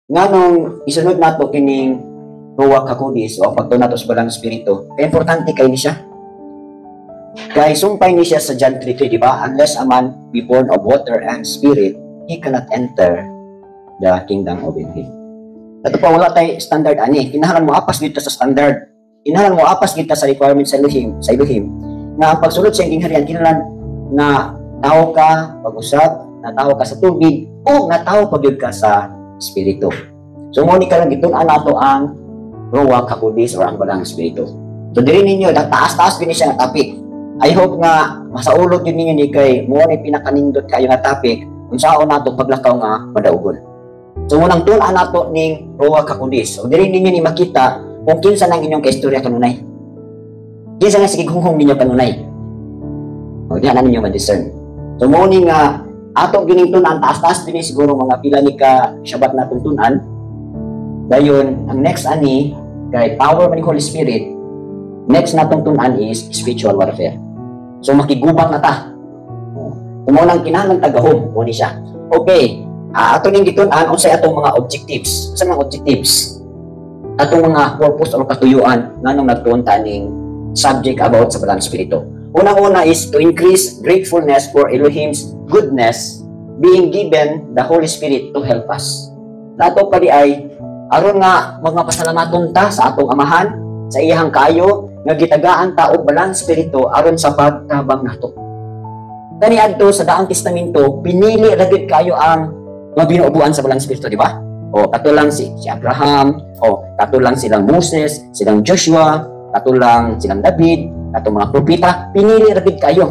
Nganong isunod nato kining Ruach HaKodesh o pagtuon nato sa Balaang Espiritu? Kay importante kay ni siya. Kay sumpay ni siya sa John 3:3, di ba? Unless a man be born of water and spirit, he cannot enter the kingdom of Elohim. Ato pa, wala tay standard ani. Kinahanglan mo apas dito sa standard. Kinahanglan mo apas dito sa requirement sa Elohim, sa Elohim. Nga ang pagsulod sa iyang gingharian, kinahanglan na tao ka pag-usab, na tao ka sa tubig, o na tao pagyud ka sa espiritu. So mo ni karon gitun-an nato ang Ruach HaKodesh or ang Balaang Espiritu. So diri ninyo, taas-taas din siya nga topic. I hope nga masaulog yun ninyo ni kay mo ni pinakanindot kayo nga topic unsaon nato paglakaw nga madaugon. So munang tun-an nato ning Ruach HaKodesh. So diri ninyo ni makita kung kinsa nang inyong kaistorya kanunay. Kinsa nga sige hunghong ninyo kanunay. O diha na ninyo ma-discern. So mo ni nga ato gining tun-an, taas-taas din ni siguro mga pila ni ka Shabbat natong tun-an. Dayon ang next ani kay power man ni Holy Spirit. Next natong tun-an is spiritual warfare. So makigubat na ta. Kung mo nang kinahanglan tagahom, mo ni siya. Okay, ato ning gitun-an unsay atong mga objectives. Unsa mga objectives? Atong mga purpose o katuyuan nganong nagtuon ta ning subject about sa Balaang Espiritu. Unang-una is to increase gratefulness for Elohim's goodness, being given the Holy Spirit to help us. Nato pa di ay aron nga mga pasalamaton ta sa atong Amahan sa iyahang kaayo nga gitagaan ta og Balaang Espiritu aron sa pagtabang nato. Kani adto sa Daang Testamento, pinili ra gyud kayo ang mga binuobuan sa Balaang Espiritu, di ba? O kato lang si Abraham, o kato lang silang Moses, silang Joshua, kato lang silang David, katong mga propeta, pinili ra gyud kayo.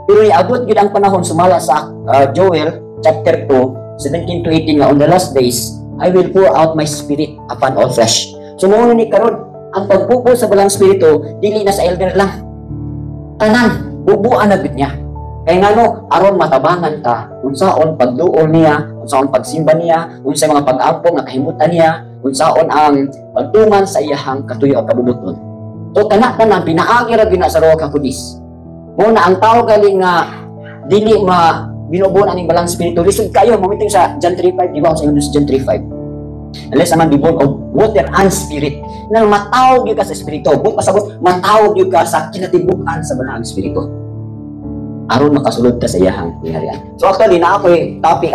Pero iabot gyud ang panahon sumala sa Joel chapter 2, 17 to 18 nga, "On the last days, I will pour out my spirit upon all flesh." So mao ni karon ang pagbubo sa Balaang Espiritu dili na sa elder lang. Tanan bubuan na gud niya. Kay ngano? Aron matabangan ta unsaon pagduol niya, unsaon pagsimba niya, unsay mga pag-ampo nga kahimutan niya, unsaon ang pagtuman sa iyahang katuyo o kabubuton. So kana tanan pinaagi ra gyud na sa Ruach HaKodesh. Mo na ang tao gali nga dili ma binubuan aning Balaang Espiritu, lisod kayo mamiting sa John 3:5, di ba? Sa ingon sa John 3:5, "Unless a man be born of water and spirit," nang matawag gyud ka sa espiritu, buot pasabot, matawag gyud ka sa kinatibuk-an sa Balaang Espiritu aron makasulod ka sa iyahang gingharian. So actually na ako'y topic,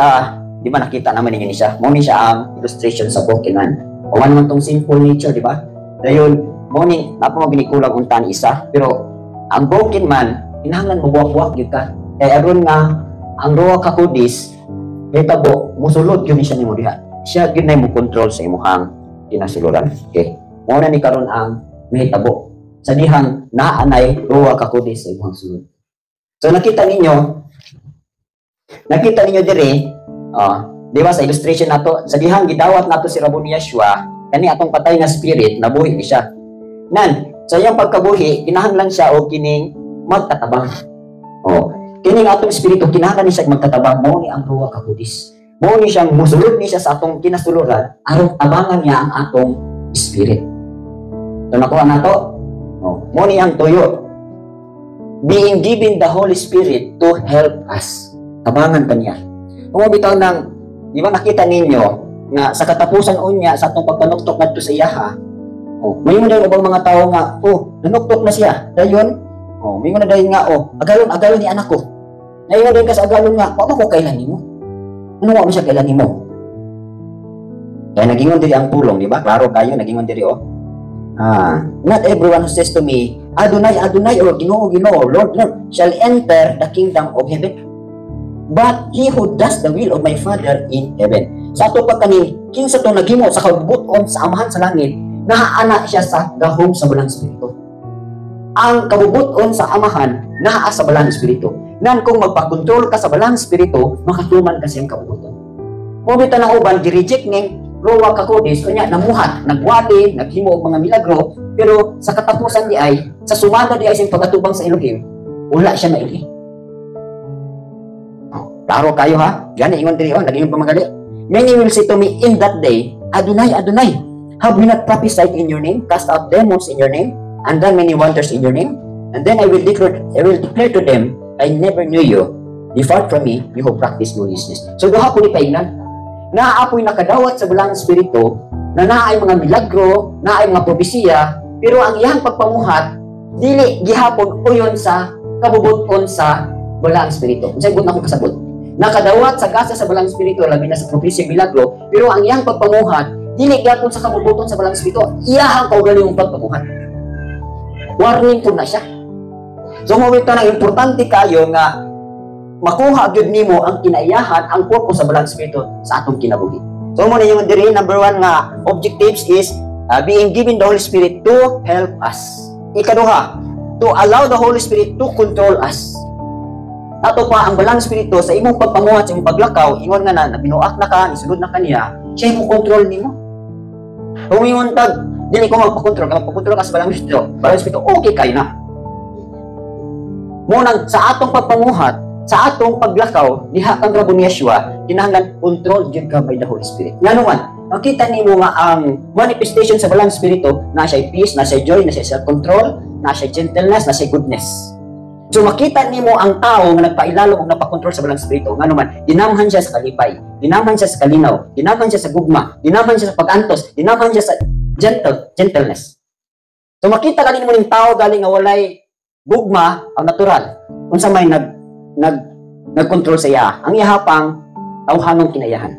di ba nakita naman ninyo ni siya? Mo ni siya ang illustration sa broken man. O man tong sinful nature, di ba? Dayon mo ni napo mo ginikulang unta ni isa, pero ang broken man kinahanglan mo buwak-buwak gyud ka. Kay aron nga ang Ruach HaKodesh hitabo musulod gyud ni siya nimo diha. Siya gyud nay mo control sa imuhang kinasuluran. Okay. Mo na ni karon ang mahitabo sa dihang naanay Ruach HaKodesh sa imuhang sulod. So nakita ninyo dire, di ba sa illustration nato, sa dihang gidawat nato si Rabuni Yeshua, kani atong patay nga spirit, nabuhi ni siya. Nan, sa iyang pagkabuhi, kinahanglan siya og kining magtatabang. Oh, kining atong espiritu kinahanglan ni siya magtatabang, mao ni ang Ruach HaKodesh. Mao ni siyang musulod ni siya sa atong kinasuluran aron tabangan niya ang atong spirit. So nakuha nato? Oh, mao ni ang tuyo. Being given the Holy Spirit to help us. Tabangan ka niya. Kung bitaw nang, di ba nakita ninyo nga sa katapusan unya sa atong pagpanuktok ngadto sa iyaha, oh, may mo ubang mga tao nga, "Oh, nanuktok na siya." Dayon, oh, may na dayon nga, "Oh, agalon, agalon ni anak ko." Naingon din ka sa agalon nga, "Wa ko kailan nimo." Ano wa mo siya kailan nimo? Kaya nagingon diri ang pulong, di ba? Klaro kayo, nagingon diri oh. "Not everyone who says to me, 'Adonai, Adonai,' or 'Ginoo, Ginoo, Lord, Lord,' shall enter the kingdom of heaven, but he who does the will of my Father in heaven." Sa ato pa kani, kinsa to naghimo sa kabubuton sa Amahan sa langit, nahaana siya sa gahom sa Balaang Espiritu. Ang kabubuton sa Amahan, naa sa Balaang Espiritu. Nan kung magpakontrol ka sa Balaang Espiritu, makatuman ka siyang kabubuton. Mo bitaw ng uban, gi-reject ning Ruach HaKodesh, unya namuhat, nagwali, naghimo og mga milagro, pero sa katapusan di ay, sa sumada di ay siyang pag-atubang sa Elohim, wala siya mailhi. Oh, klaro kayo ha? Gani ingon diri oh, nagingon pa magali. "Many will say to me in that day, 'Adonai, Adonai, have we not prophesied in your name, cast out demons in your name, and done many wonders in your name?' And then I will declare to them, 'I never knew you. Depart from me, you who practice lawlessness.'" So duha po ni paingnan. Naa poy nakadawat sa Balaang Espiritu na naay mga milagro, naay mga propesiya, pero ang iyang pagpamuhat dili gihapon uyon sa kabubuton sa Balaang Espiritu. Unsay buot nako pasabot? Nakadawat sa gasa sa Balaang Espiritu, labi na sa propesiya, milagro, pero ang iyang pagpamuhat dili gihapon sa kabubuton sa Balaang Espiritu, iyahang kaugalingong pagpamuhat. Warning po na siya. So mo ito nang importante kayo nga makuha gyud nimo ang kinaiyahan, ang purpose sa Balaang Espiritu sa atong kinabuhi. So mo na yung diri number one nga objectives is being given the Holy Spirit to help us. Ikaduha, to allow the Holy Spirit to control us. Ato pa ang Balaang Espiritu sa imong pagpamuhat, sa imong paglakaw, ingon nga na binuak na ka, nisunod na kaniya, siya mo control nimo. Kung ingon tag, dili ko magpa-control, kung magpa-control ka sa Balaang Espiritu, okay kayo na. Mo nang sa atong pagpamuhat, sa atong paglakaw, diha kang rabo ni Yeshua, kinahanglan control gyud ka by the Holy Spirit. Ngano man, makita nimo nga ang manifestation sa Balaang Espiritu, na siya peace, na siya joy, na siya self-control, na siya gentleness, na siya goodness. So makita nimo ang tao nga nagpailalom og napakontrol sa Balaang Espiritu, ngano man, ginamhan siya sa kalipay, ginamhan siya sa kalinaw, ginamhan siya sa gugma, ginamhan siya sa pag-antos, ginamhan siya sa gentleness. So makita ganin mo ning tao galing nga walay gugma ang natural. Unsa may nag nag nagkontrol sa iya? Ang iyahapang tawhanong kinayahan.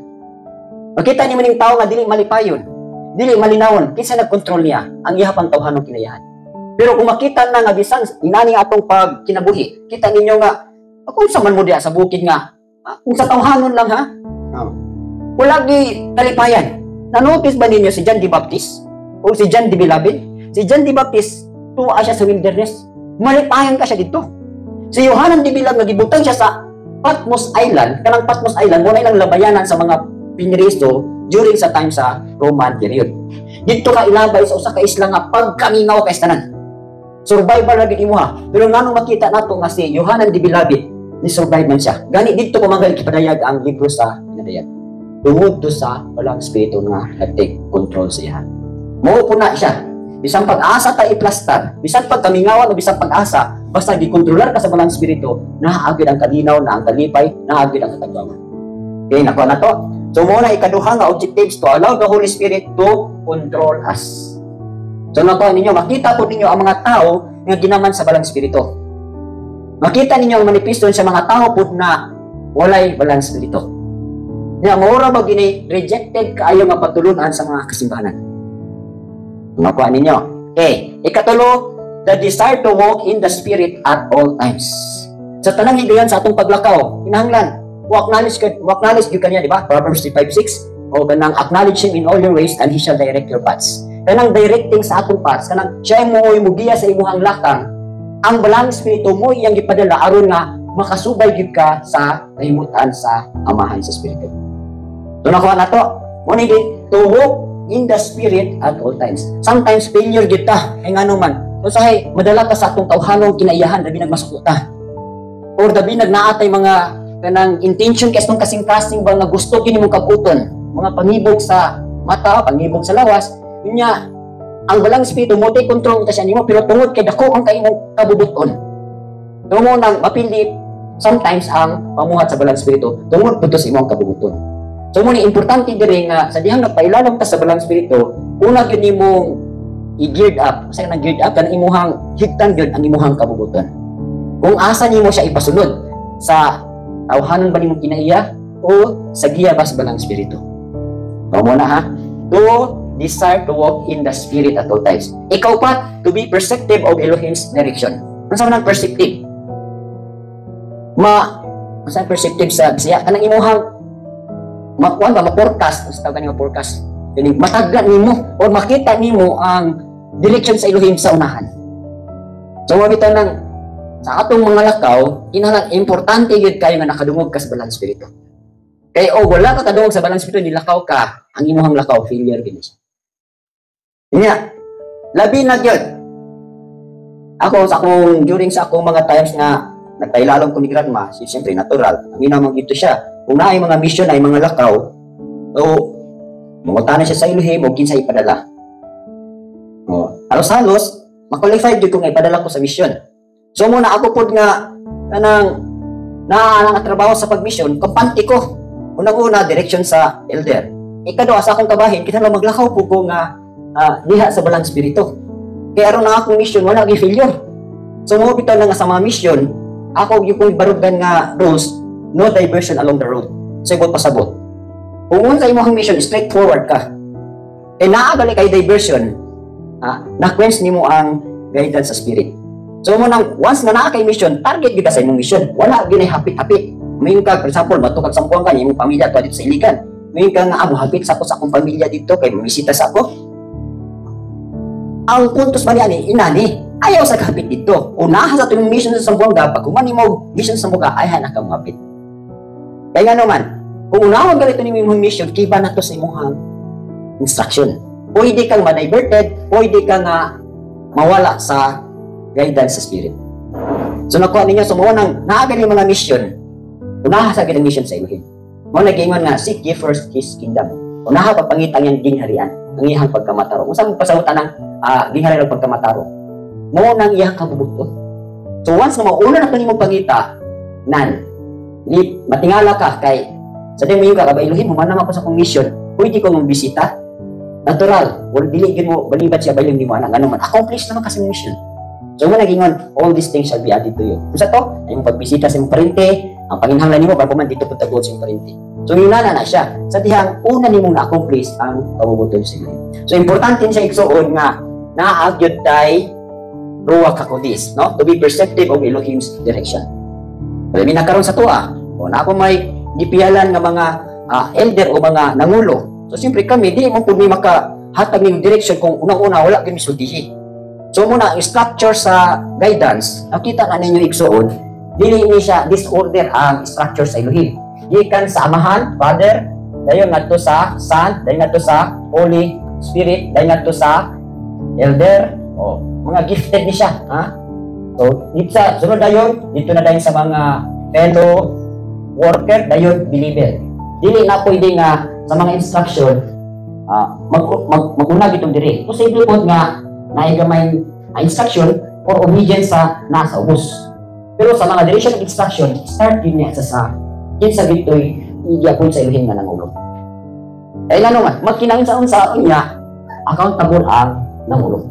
Makita nimo ning tao nga dili malipayon, dili malinawon, kinsa nagkontrol niya? Ang iyahapang tawhanong kinayahan. Pero kung makita na nga bisan inani atong pag kinabuhi, kita ninyo nga kung sa man mo diya sa bukid nga, kung sa tawhanon lang ha. Oh. Wala gi kalipayan. Na-notice ba ninyo si John the Baptist o si John the Beloved? Si John the Baptist, tuwa siya sa wilderness. Malipayan ka siya dito. Si Yohanan the Beloved, nagibutang siya sa Patmos Island, kanang Patmos Island, wala ilang labayanan sa mga pinriso during sa time sa Roman period. Dito ka ilabay sa usa ka isla nga pagkamingaw kay tanan. Survival ra gid imo ha. Pero nganong makita nato nga si Yohanan the Beloved ni survive man siya? Gani dito pa man kipadayag ang libro sa Pinadayag. Tungod to sa Balaang Espiritu nga nag-take control sa iya. Mao po na siya. Bisan pag-asa ta iplastar, bisan pagkamingawan o bisan pag-asa, basta gikontrolar ka sa Balaang Espiritu, naa gyud ang kalinaw, na ang kalipay, naa gyud ang katagbawan. Okay, nakuha na to. So mo na ikaduha nga objectives, to allow the Holy Spirit to control us. So nakuha ninyo, makita po ninyo ang mga tao nga ginaman sa Balaang Espiritu. Makita ninyo ang manifesto sa mga tao po na walay Balaang Espiritu. Nya mura ba gini rejected kaayo nga patulunan sa mga kasimbahanan. Nakuha ninyo. Okay, ikatulo, the desire to walk in the Spirit at all times. Sa tanang higayon sa atong paglakaw, kinahanglan mo acknowledge gyud kaniya, di ba? Proverbs 5:6 o kanang "Acknowledge him in all your ways and he shall direct your paths." Kanang directing sa atong paths, kanang siya mo mugiya sa imuhang lakang, ang Balaang Espiritu mo iyang gipadala aron nga makasubay gyud ka sa kahimutan sa Amahan sa Espiritu. So nakuha na to. Mo ni to walk in the Spirit at all times. Sometimes failure gyud ta, kay ngano man, usahay madala ta sa atong tawhanong kinaiyahan, labi nagmasuko ta. Or labi nagnaatay mga kanang intention kay atong kasing-kasing ba nga gusto kini mong kabuton, mga pangibog sa mata, pangibog sa lawas, unya ang Balaang Espiritu mo take control ta siya nimo, pero tungod kay dako ang kay imong kabubuton. So mo nang mapili sometimes ang pamuhat sa Balaang Espiritu tungod pud sa imong kabubuton. So mo ni importante diri nga sa dihang nagpailalom ta sa Balaang Espiritu, una gyud nimong i-geared up. Sa nang geared up kanang imuhang higtan gyud ang imuhang kabubuton. Kung asa nimo siya ipasunod, sa tawhanon ba nimong kinaiya o sa giya ba sa Balaang Espiritu? Mao na ha. To desire to walk in the Spirit at all times. Ikaupat, to be perceptive of Elohim's direction. Unsa man ang perceptive? Ma unsa ang perceptive sa Bisaya? Kanang imuhang makuan ba, ma-forecast, unsa tawag nga forecast? Kani matagda nimo or makita nimo ang direction sa Elohim sa unahan. So mao bitaw nang sa atong mga lakaw, kinahanglan importante gyud kayo nga nakadungog ka sa Balaang Espiritu. Kay o wala ka kadungog sa Balaang Espiritu, nilakaw ka, ang imuhang lakaw failure gid siya. Nya, labi na gyud. Ako sa akong during sa akong mga times nga nagpailalom ko ni Grandma, si siyempre natural, ang ina man gito siya. Kung naay mga mission ay mga lakaw, o mangutana siya sa Elohim o kinsa ipadala. O, halos-halos, ma-qualified gyud ko nga ipadala ko sa mission. So muna ako pod nga kanang naa nga trabaho sa pagmission, kampante ko. Unang-una, direction sa elder. Ikaduha, sa akong kabahin, kinahanglan maglakaw po ko nga diha sa Balaang Espiritu. Kaya aron na akong mission, wala gyud failure. So mo bitaw na nga sa mga mission, ako yung kong barugan nga rules, no diversion along the road. So ibot pasabot. Kung unsa imong mission, straightforward ka. Eh naa gali kay diversion, na-quench nimo ang guidance sa spirit. So mo nang once nga naa kay mission, target gyud ka sa imong mission. Wala gyud hapit-hapit. Mayon ka, for example, bato kag Zamboanga, imong pamilya to dito sa Iligan. Mayon ka nga, hapit sa ako sa akong pamilya dito kay mamisita sa ako. Ang puntos man ani inani, ayaw sa kapit dito. Unahan sa imong mission sa Zamboanga, pag human nimo mission sa Zamboanga, ay na ka mohapit. Kaya nga naman, kung unahon ganito nimo imong mission, kiba na to sa imong instruction. Pwede kang ma-diverted, pwede kang nga mawala sa guidance sa spirit. So nakuha ninyo, so mao nang naa gali mga mission, unaha sa ginang mission sa Elohim. Mao nag-ingon nga, "Seek ye first His kingdom." Unaha pagpangita ang iyang gingharian, ang iyang pagkamatarong. Unsa mo pasabutan ang gingharian og pagkamatarong? Mao nang iyang kabubut-on. So once nga mauna na to nimong pangita, nan, di, matingala ka kay sa di mo yung ka, Elohim, human naman ko sa akong mission, pwede ko mong bisita. Natural, wala dili gyud mo balibat siya baling nimo ana, ngano man accomplish naman kasi mission. So mo nagingon, "All these things shall be added to you." Unsa to? Ang imong pagbisita sa imong parente, ang panginhanglan nimo para man dito pud tagod sa imong parente. So yun na na siya. Sa dihang una nimong na-accomplish ang kabubut-on sa Elohim. So importante siya, igsuon, nga naa gyud tay Ruach HaKodesh, no? To be perceptive of Elohim's direction. Labi na karon sa tuwa. O na ako may gipiyalan nga mga elder o mga nangulo. So siyempre kami di mo pud mi makahatag ning direction kung unang-una wala gyud misultihi. So muna ang structure sa guidance, nakita na ninyo, igsuon, dili ni siya disorder ang structure sa Elohim. Gikan sa Amahan, Father, dayon ngadto sa Son, dayon ngadto sa Holy Spirit, dayon ngadto sa elder, o mga gifted ni siya, ha? So, dito sa sunod dayon, dito na dayon sa mga fellow worker, dayon believer. Dili na pwede nga sa mga instruction mag, mag maguna gitong diri. Posible pod nga naay gamay instruction or obedience sa nasa ubos. Pero sa mga direction of instruction, start yun niya sa kinsa gito'y igyapon sa Elohim nga nangulo. Kaya nga naman, magkinangin sa unsa unya, accountable ang nangulo.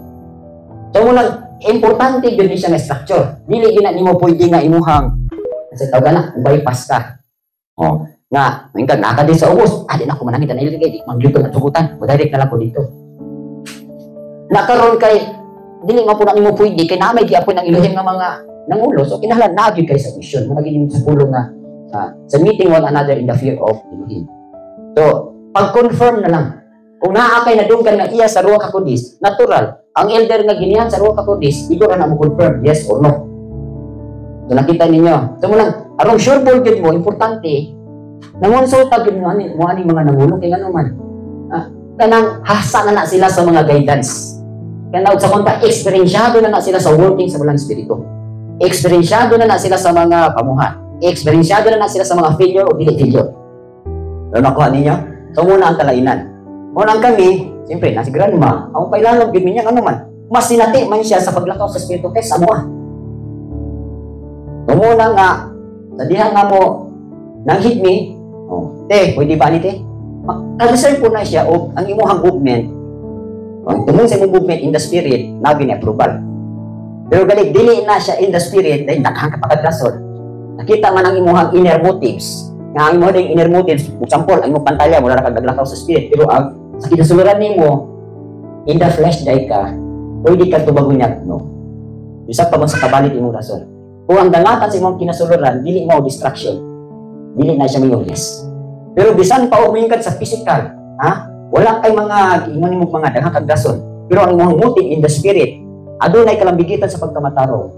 So muna, importante yun siya nga structure. Dili gina nimo pwede nga imuhang sa tawag na, bypass ka. Oh, nga, ngayon ka, naka din sa ubos, di na ako manangit, na kay, di, magyuto na tugutan, direct na lang ko dito. Nakaroon kay, dili nga po na nimo pwede, kay na may giapon ng Elohim nga mga nangulo, so kinahanglan naa gyud kay sa mission, mga gyud sa pulong nga, sa meeting one another in the fear of Elohim. So, pag-confirm na lang, kung naa kay nadunggan nga iya sa Ruach HaKodesh, natural, ang elder nga ginihan sa Ruach HaKodesh, igo ra na mo confirm, yes or no. So nakita ninyo. So mo lang, aron sure ball gyud mo, importante, nangonsulta gyud mo ani mga nangulo kay ngano man. Kanang hasa na na sila sa mga guidance. Kaya sa konta, eksperyensyado na na sila sa working sa Balaang Espiritu. Eksperyensyado na na sila sa mga pamuhat. Eksperyensyado na na sila sa mga failure o dili failure. Pero nakuha ninyo? So muna ang kalainan. Muna ang kami, siyempre, nasi grandma, ang pailalog gyud niya, ano man, mas sinati man siya sa paglakaw sa Espiritu kaysa mo. So muna nga, sa diha nga mo, nang hit me, oh, te, pwede ba ni te? Maka-reserve po na siya o ang imuhang movement, ang tungod sa imong movement in the spirit, na ni approval. Pero galing, dili na siya in the spirit, dahil daghang kapakadrason. Nakita man ang imuhang inner motives. Nga ang imuhang inner motives, for example, ang imong pantalya, wala na kag naglakaw sa spirit, pero ang sa kinasuluran nimo, in the flesh day ka, pwede ka tubagon niya, no? Bisa pa man sa kabalit imong rason. Kung ang dangatan sa imong kinasuluran, dili mo distraction. Dili na siya mayong yes. Pero bisan pa og ka sa physical, ha? Wala kay mga ingon nimo mga daghang kag rason. Pero ang imong motive in the spirit, adunay kalambigitan sa pagkamatarong.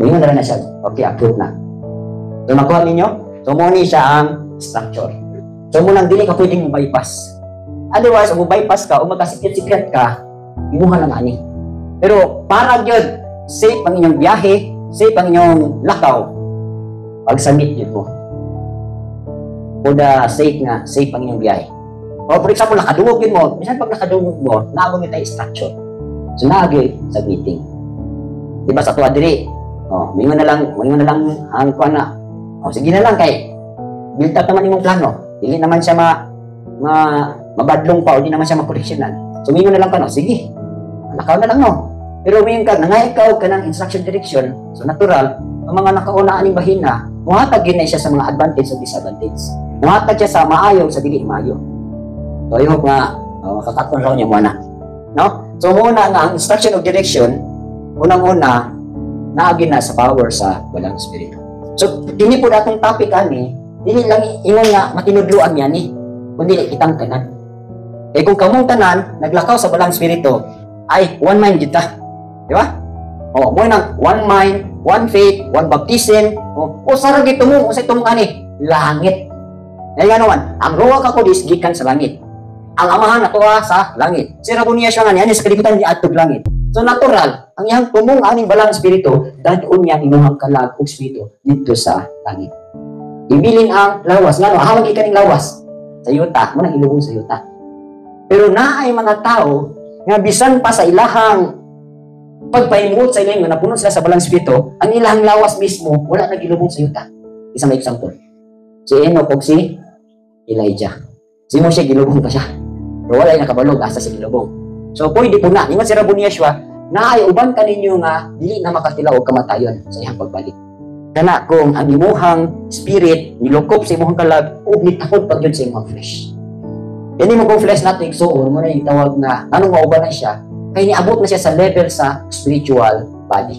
Ingon na siya, okay, approve na. So nakuha ninyo? So mo ni siya ang structure. So mo nang dili ka pwedeng bypass. Otherwise, kung bypass ka o magkasikret-sikret ka, imuha lang ani. Pero para gyud safe ang inyong biyahe, safe ang inyong lakaw, pag-submit yun mo. For the sake nga, safe ang inyong biyahe. O for example, nakadungog yun mo, minsan pag nakadungog mo, naabot tayo structure. So naagi sa meeting. Di ba sa tuwa diri? Oh, mingon na lang ang kuan na. Oh, sige na lang kay Built up naman imong plano. Dili naman siya ma, ma mabadlong pa o di naman siya makoreksyonan. So mingon na lang ka, no, sige. Lakaw na lang, no. Pero mingon ka, nangay ka kanang instruction, direction, so natural, ang mga nakauna aning bahina, muhatag gyud na siya sa mga advantage o disadvantage. Muhatag siya sa maayo, sa dili maayo. So I hope nga makakaton raw niya mo na. No? So muna nga ang instruction of direction, unang-una, naagi na sa power sa Balaang Espiritu. So kini po atong topic ani, dili lang ingon nga matinudloan niya ni, kundi kitang tanan. Kay kung kamong tanan naglakaw sa Balaang Espiritu, ay one mind gyud ta. Di ba? Oh, mo nang one mind, one faith, one baptism. Oh, o sara gyud tumong, unsay tumong ani? Langit. Kaya nga naman, ang Ruach HaKodesh gikan sa langit. Ang Amahan atoa sa langit. Si Raboni siya nga niya sa kalibutan ni adtog langit. So natural, ang iyang tumong aning Balaang Espiritu, dad-on niya ang imuhang kalag ug espiritu dito sa langit. Ibilin ang lawas. Ngano, hawag ikaning lawas sa yuta, mo nang ilubong sa yuta. Pero naay mga tao nga bisan pa sa ilahang pagpahimuot sa ilang nga napuno sila sa Balaang Espiritu, ang ilahang lawas mismo wala nagilubong sa yuta. Isang example. Si Enoch ug si Elijah. Si Moshe, gilubong pa siya. Pero wala yung nakabalog asa si gilubong. So pwede po na. Ingon si Raboni Yeshua, naay uban kaninyo nga dili na makatilaw og kamatayon sa iyang pagbalik. Kana kung ang imuhang spirit nilukop sa imuhang kalag ug nitakod pag yun sa imuhang flesh. Ini mo kung flesh nato, igsuon, mo na yung tawag na anong mauban na siya kay niabot na siya sa level sa spiritual body.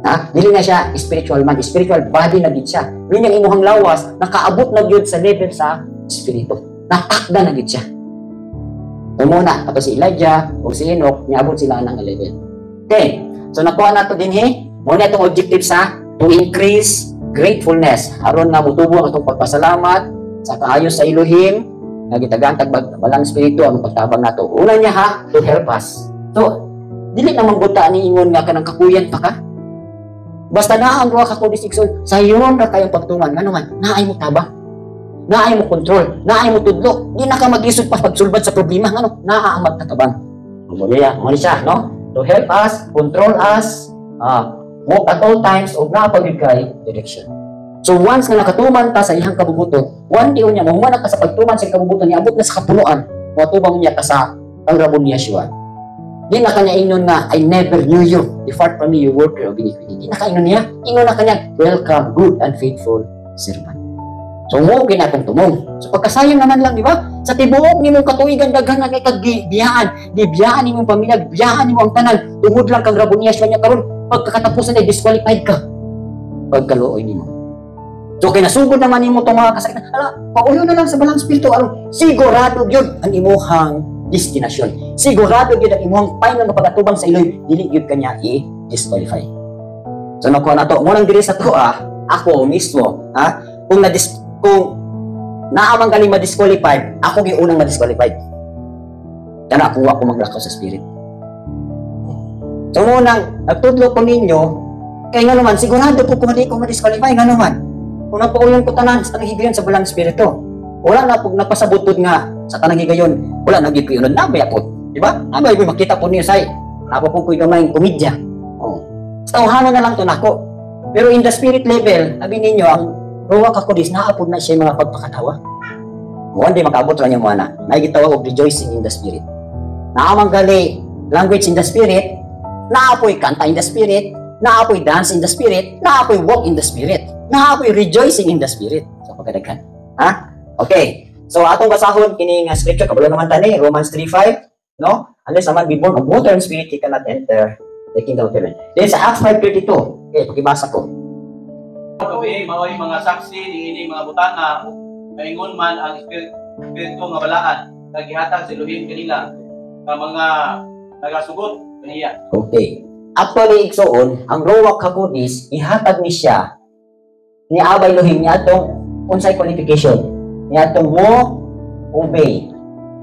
Ha? Dili na siya spiritual man, spiritual body na gid siya. Meaning ang imuhang lawas nakaabot na gyud sa level sa espiritu. Natakda na gid siya. So muna, ato si Elijah o si Enoch, niabot sila ng level. Okay. So nakuha na to dinhi. Mo na itong objective sa to increase gratefulness. Aron nga mutubo ang atong pagpasalamat sa kaayo sa Elohim nga gitagaan tag Balaang Espiritu ang pagtabang nato. Una niya ha, to help us. So, dili naman buta ni ingon nga kanang kakuyan pa ka. Basta naa ang Ruach HaKodesh, igsoon, sayon ra kayong pagtuman. Ngano man, naay mo tabang. Naay mo control, naay mo tudlo. Di na ka maglisod pa pagsulbad sa problema. Ngano, naa ang magtatabang. Mo niya, mo ni siya, no? To help us, control us, walk at all times ug naa pa gyud kay direction. So once nga nakatuman ta sa iyang kabubuton, one day unya mahuman na ka sa pagtuman sa iyang kabubuton, niabot na sa kapunuan, moatubang niya ka sa kang Rabon Yeshua. Di na kanya ingon nga, "I never knew you. Depart from me, you worker of iniquity." Di na ka ingon niya. Ingon na kanya, "Welcome, good and faithful servant." So mo ginatong tumong. So pagkasayang naman lang, di ba? Sa tibuok nimong katuigan, daghan na kay kagbiyaan, gibiyaan nimong pamilya, biyaan nimo ang tanan. Tungod lang kang Rabon Yeshua niya karon, pagkakatapusan ay disqualified ka. Pagkaluoy nimo. So kay nasugod naman nimo tong mga kasakitan, ala, pauyo na lang sa Balaang Espiritu aron sigurado gyud ang imuhang destinasyon. Sigurado gyud ang imuhang final nga pag-atubang sa Elohim, dili gyud kanya i-disqualify. So nakuha na to, mo nang diri sa tuwa, ako mismo, ha, kung naamang galing ma-disqualified, ako gyud unang ma-disqualified. Kana ako ako maglakaw sa spirit. So munang nagtudlo ko ninyo, kay nga naman, sigurado ko kung hindi ko ma-disqualify, nga naman. Kung napauyon ko tanan sa tanang higayon sa Balang Espiritu, wala na pag napasabutod nga sa tanang higayon, wala na gyud ko yun, nabay ako. Di ba? Nabay ko makita po niyo say, napa po ko'y gamay komedya. Oh. Sa tawhana na lang to nako. Pero in the spirit level, abi ninyo, ang Ruach HaKodesh, naapod na siya mga pagpakatawa. One day makaabot ra niya mo ana. Naigitawag og rejoicing in the spirit. Naamang gali language in the spirit, naapoy kanta in the spirit, naapoy dance in the spirit, naapoy walk in the spirit, naapoy rejoicing in the spirit. So pagkadaghan. Ha? Okay. So atong basahon kini nga scripture, kabalo naman tani Romans 3:5, no? Unless a man be born of water and spirit, he cannot enter the kingdom of heaven. Then sa Acts 5:32, okay, pakibasa ko. Kami mao'y mga saksi niini mga butanga, maingon man ang espiritu nga balaan nga gihatag sa Elohim kanila nga mga nagasugot kaniya. Okay. Actually, igsuon, ang Ruach HaKodesh, ihatag ni siya ni Abba Elohim niya atong unsay qualification? Niya atong mo obey.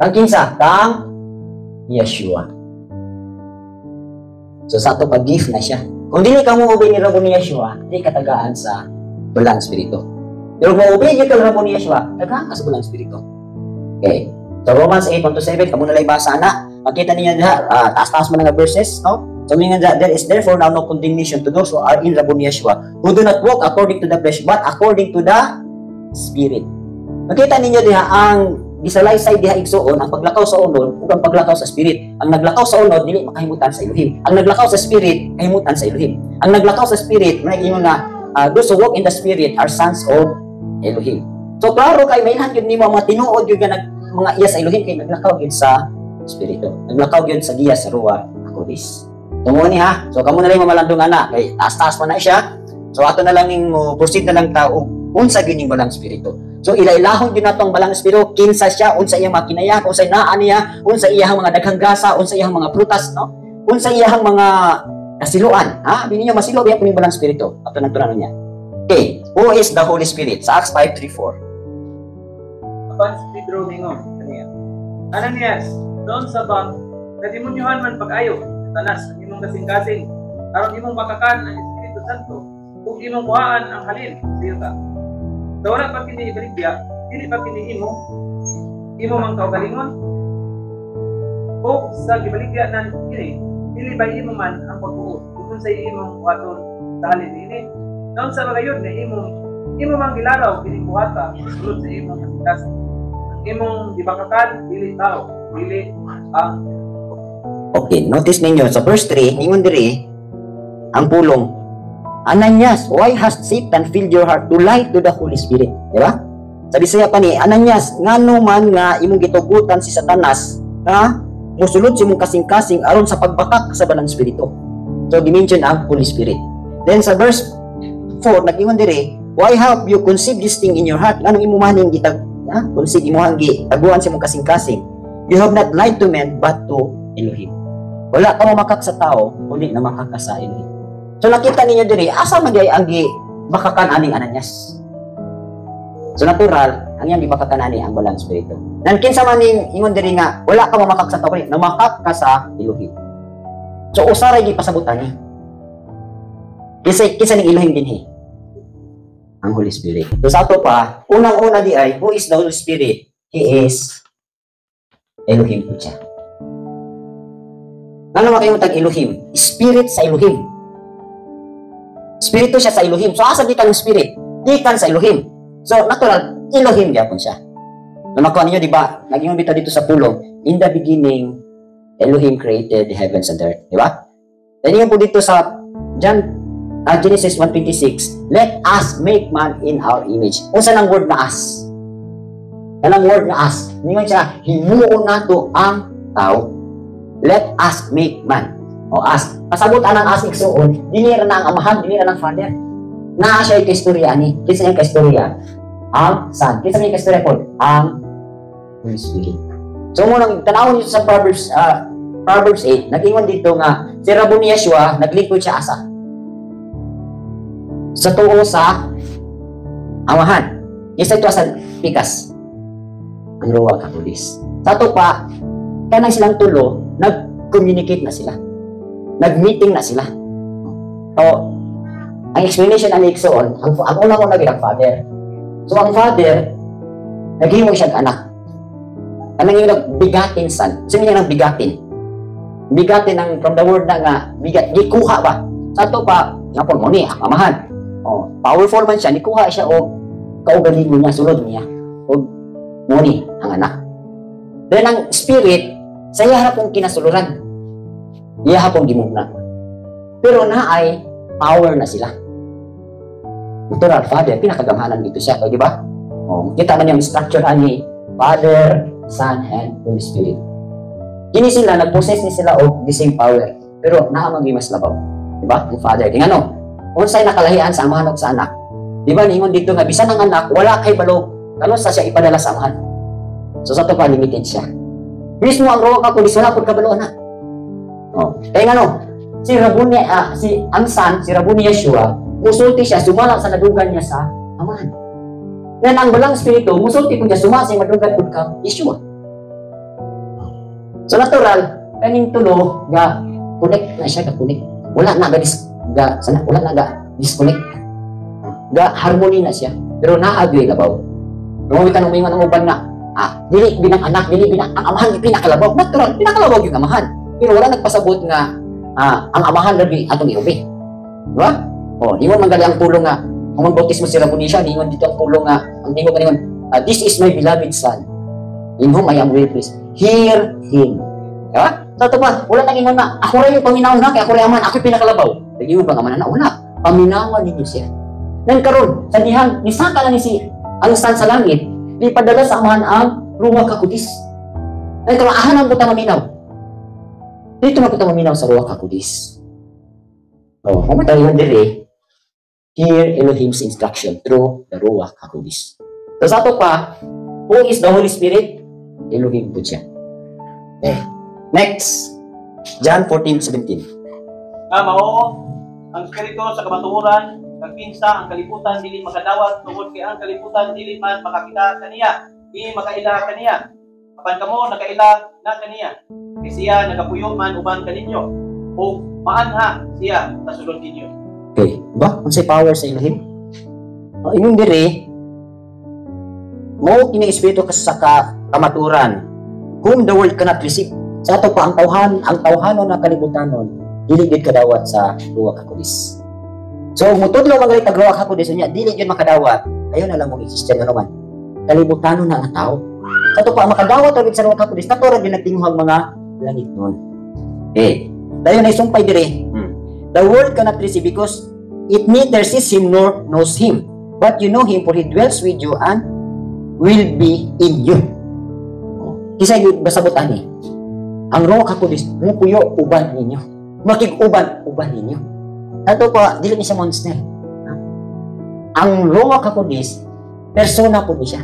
Kang kinsa? Kang Yeshua. So sa ato pa gift na siya. Kung dili ka mo obey ni Rabo ni Yeshua, di ka tagaan sa Balang Espiritu. Pero kung obey ka kang Rabo ni Yeshua, tagaan ka sa Balang Espiritu. Okay. So Romans 8, 1 to 7, kamo na lang basa na. Makita niyo diha, taas-taas man nga verses, no? So meaning that there is therefore now no condemnation to those who are in Rabbi Yeshua, who do not walk according to the flesh, but according to the Spirit. Makita ninyo diha ang gisalaysay diha, igsuon, ang paglakaw sa unod ug ang paglakaw sa Spirit. Ang naglakaw sa unod dili makahimutan sa Elohim. Ang naglakaw sa Spirit kahimutan sa Elohim. Ang naglakaw sa Spirit, may ingon nga those who walk in the Spirit are sons of Elohim. So klaro kay mailhan gyud nimo ang mga tinuod gyud nga mga iya sa Elohim kay naglakaw gyud sa Espiritu. Naglakaw gyud sa giya sa Ruach HaKodesh. Tungo ni ha. So kamo na lang mamalandong ana kay taas-taas man na siya. So ato na lang ning mo proceed na lang ta og unsa gyud ning Balang Espiritu. So ilailahon gyud nato ang Balang Espiritu, kinsa siya, unsa iyang mga kinaya, unsa naa niya, unsa iyang mga daghang grasa, unsa iyang mga prutas, no? Unsa iyang mga kasiluan, ha? Di ninyo masilo biya kuning Balang Espiritu. Ato nang tunanon niya. Okay, who is the Holy Spirit? Sa Acts 5:34. Apan si Pedro mingon kaniya, "Ananias, naunsa bang nademonyohan man pag-ayo Satanas ang imong kasing-kasing aron imong bakakan ang Espiritu Santo ug imong kuhaan ang halin sa yuta? Sa wala pa kini ibaligya, dili pa kini imo mang kaugalingon? O sa gibaligya nan kini, dili ba imo man ang pagbuot kung unsay imong buhaton sa halin niini? Naunsa ba gayud nga imo mang gilaraw kining buhata sulod sa imong kasing-kasing? Ang imong gibakakan dili tao, dili ang Okay, notice ninyo sa verse 3, ningon diri ang pulong, "Ananias, why has Satan filled your heart to lie to the Holy Spirit?" Di ba? Sa Bisaya pa ni, "Ananias, ngano man nga imong gitugutan si Satanas nga musulod sa imong kasing-kasing aron sa pagbakak sa Balang Espiritu?" So, dimension ang Holy Spirit. Then sa verse 4, nag-ingon diri, "Why have you conceived this thing in your heart?" Nganong imo man ning gitag, ha? Conceive imo gi taguan sa imong kasing-kasing. "You have not lied to men but to Elohim." Wala ka mamakak sa tao, kundi namakak ka sa Elohim. So nakita ninyo diri, asa man diay ang gi bakakan aning Ananias? So natural, ang iyang gibakakan ani ang Balang Espiritu. Nan kinsa man ning ingon diri nga wala ka mamakak sa tao, kundi namakak ka sa Elohim? So usaray gipasabutan ni. Kinsa ning Elohim dinhi? Ang Holy Spirit. So sa ato pa, unang-una di ay, who is the Holy Spirit? He is Elohim po siya. Ngano makayo tag Elohim? Spirit sa Elohim. Spirito siya sa Elohim. So asa gikan ang spirit? Gikan sa Elohim. So natural, Elohim gyapon siya. Na makuha ninyo, di ba? Naging bitaw dito sa pulong, "In the beginning, Elohim created the heavens and the earth." Di ba? Then yung po dito sa John, Genesis 1:26, "Let us make man in our image." Unsa nang word na "us"? Kanang word na "us"? Ningon siya, himuon nato ang tao. Let us make man. O us. Pasabot anang "us", igsuon, dili ra na ang Amahan, dili ra ng Father. Naa siya kaistorya ani. Kinsa iyang kaistorya? Ang Son. Kinsa iyang kaistorya po? Ang Holy Spirit. So mo nang tanawon niyo sa Proverbs 8, nag-ingon dito nga si Raboni Yeshua naglingkod siya asa? Sa tuo sa Amahan. Isa ito sa pikas. Ang Ruach HaKodesh. Sa ato pa, kanang silang tulo, nag-communicate na sila. Nag-meeting na sila. So, ang explanation ani, igsoon, ang unang-una gid ang Father. So, ang Father, naghimo siyang anak. Anong yung nagbegotten Son? Sino yung nagbegotten? Begotten ang from the word na nga, bigat, gikuha ba? Sa ato pa, nga po, mo ni, ang Amahan. Oh, powerful man siya, nikuha siya og kaugalingon niya, sulod niya. Og mo ni, ang anak. Then ang Spirit, sa iya pong kinasuluran. Iya pong gimugna. Pero na ay power na sila. Natural, Father, pinakagamhanan dito siya, di ba? Oh, kita man yung structure ani Father, Son, and Holy Spirit. Kini sila, nag-possess ni sila og the same power. Pero naa man mas labaw. Di ba? Ang Father. Kaya ano, unsay nakalahian sa Amahan ug sa anak? Di ba ningon dito nga bisan ang anak wala kay balo kano sa siya ipadala sa Amahan? So sa to pa, limited siya. Mismo ang Ruach HaKodesh wala pud kabalo na. Oh. Kaya ngano, si Rabuni, si ang Son, si Rabuni Yeshua, musulti siya sumala sa nadugan niya sa Amahan. Then ang Balang Espiritu, musulti po niya sumala sa madugan pud ka Yeshua. So natural, kaning tulo ga connect na siya, ga connect. Wala na ga dis, ga sana wala na ga disconnect. Ga harmony na siya. Pero naa gyud labaw. Nung tanong mo ang uban nga, dili binang anak, dili binang ang Amahan pinakalabaw. Natural, pinakalabaw yung Amahan. Pero wala nagpasabot nga ang Amahan lagi atong iubi. Di ba? Oh, ingon man gali ang pulong nga Kung magbautismo si Rabunisha, ningon dito ang pulong nga, ang ningon kaningon, "This is my beloved son, in whom I am well pleased. Hear him." Diba? So ito pa, wala nang ingon na, "Ako rin yung paminaw na, kaya ako rin aman, ako'y pinakalabaw." Nag-ingon ba ang aman na? Wala. Paminawan ninyo siya. Nan karon, sa dihang, nisaka na ni si ang Son sa langit, ipadala sa Amahan ang Ruach HaKodesh. Nan karon, ahan ang buta maminaw. Dito na punta maminaw sa Ruach HaKodesh. Oh, kung tayo diri, hear Elohim's instruction through the Ruach HaKodesh. So sa ato pa, who is the Holy Spirit? Elohim po siya. Okay. Next, John 14:17. Nga mao ang Espiritu sa kamatuoran, kag kinsa ang kalibutan dili makadawat tungod kay ang kalibutan dili man makakita kaniya, di makaila kaniya. Apan kamo nakaila na kaniya. Kay siya nagapuyo man uban kaninyo ug maanha siya sa sulod ninyo. Okay, ba? Unsay power sa Elohim? Oh, ingon diri, mao kini espiritu sa kamaturan, whom the world cannot receive. Sa ato pa ang tawhanon na kalibutanon, dili gid kadawat sa Ruach HaKodesh. So mutudlo man galit ang Ruach HaKodesh niya, dili gyud makadawat. Ayon na lang mong Christian ano man. Kalibutanon na ang tao. Sa ato pa ang makadawat ra sa Ruach HaKodesh, kato ra gyud nagtinguhang mga langit nun. Eh, dayon ay sumpay diri. The world cannot receive because it neither sees him nor knows him. But you know him, for he dwells with you and will be in you. Oh. Kinsa gyud basabot ani? Ang Ruach HaKodesh mupuyo uban ninyo. Makig-uban uban ninyo. Ato pa dili ni siya monster. Ha? Ang Ruach HaKodesh persona po ni siya.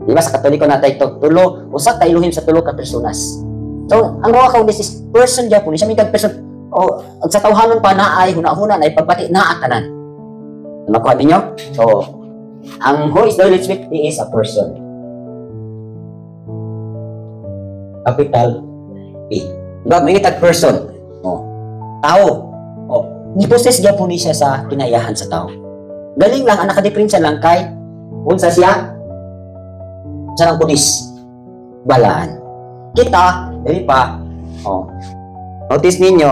Di ba sa Katoliko natay to, tulo, usa ka Elohim sa tulo ka personas. So, ang Ruach HaKodesh is person gyapon ni siya, may person o sa tawhanon pa na ay huna-huna na ay pagbati naa tanan. Nakuha ninyo? So, ang who is the Holy Spirit? He is a person. Capital P. Diba? May itag person. Oh. Tao. Oh. Ni-possess gyapon ni siya sa kinayahan sa tao. Galing lang, ang nakadiferensya lang kay unsa siya? Sa nang kudis. Balaan. Kita, dili pa. Oh. Notice ninyo,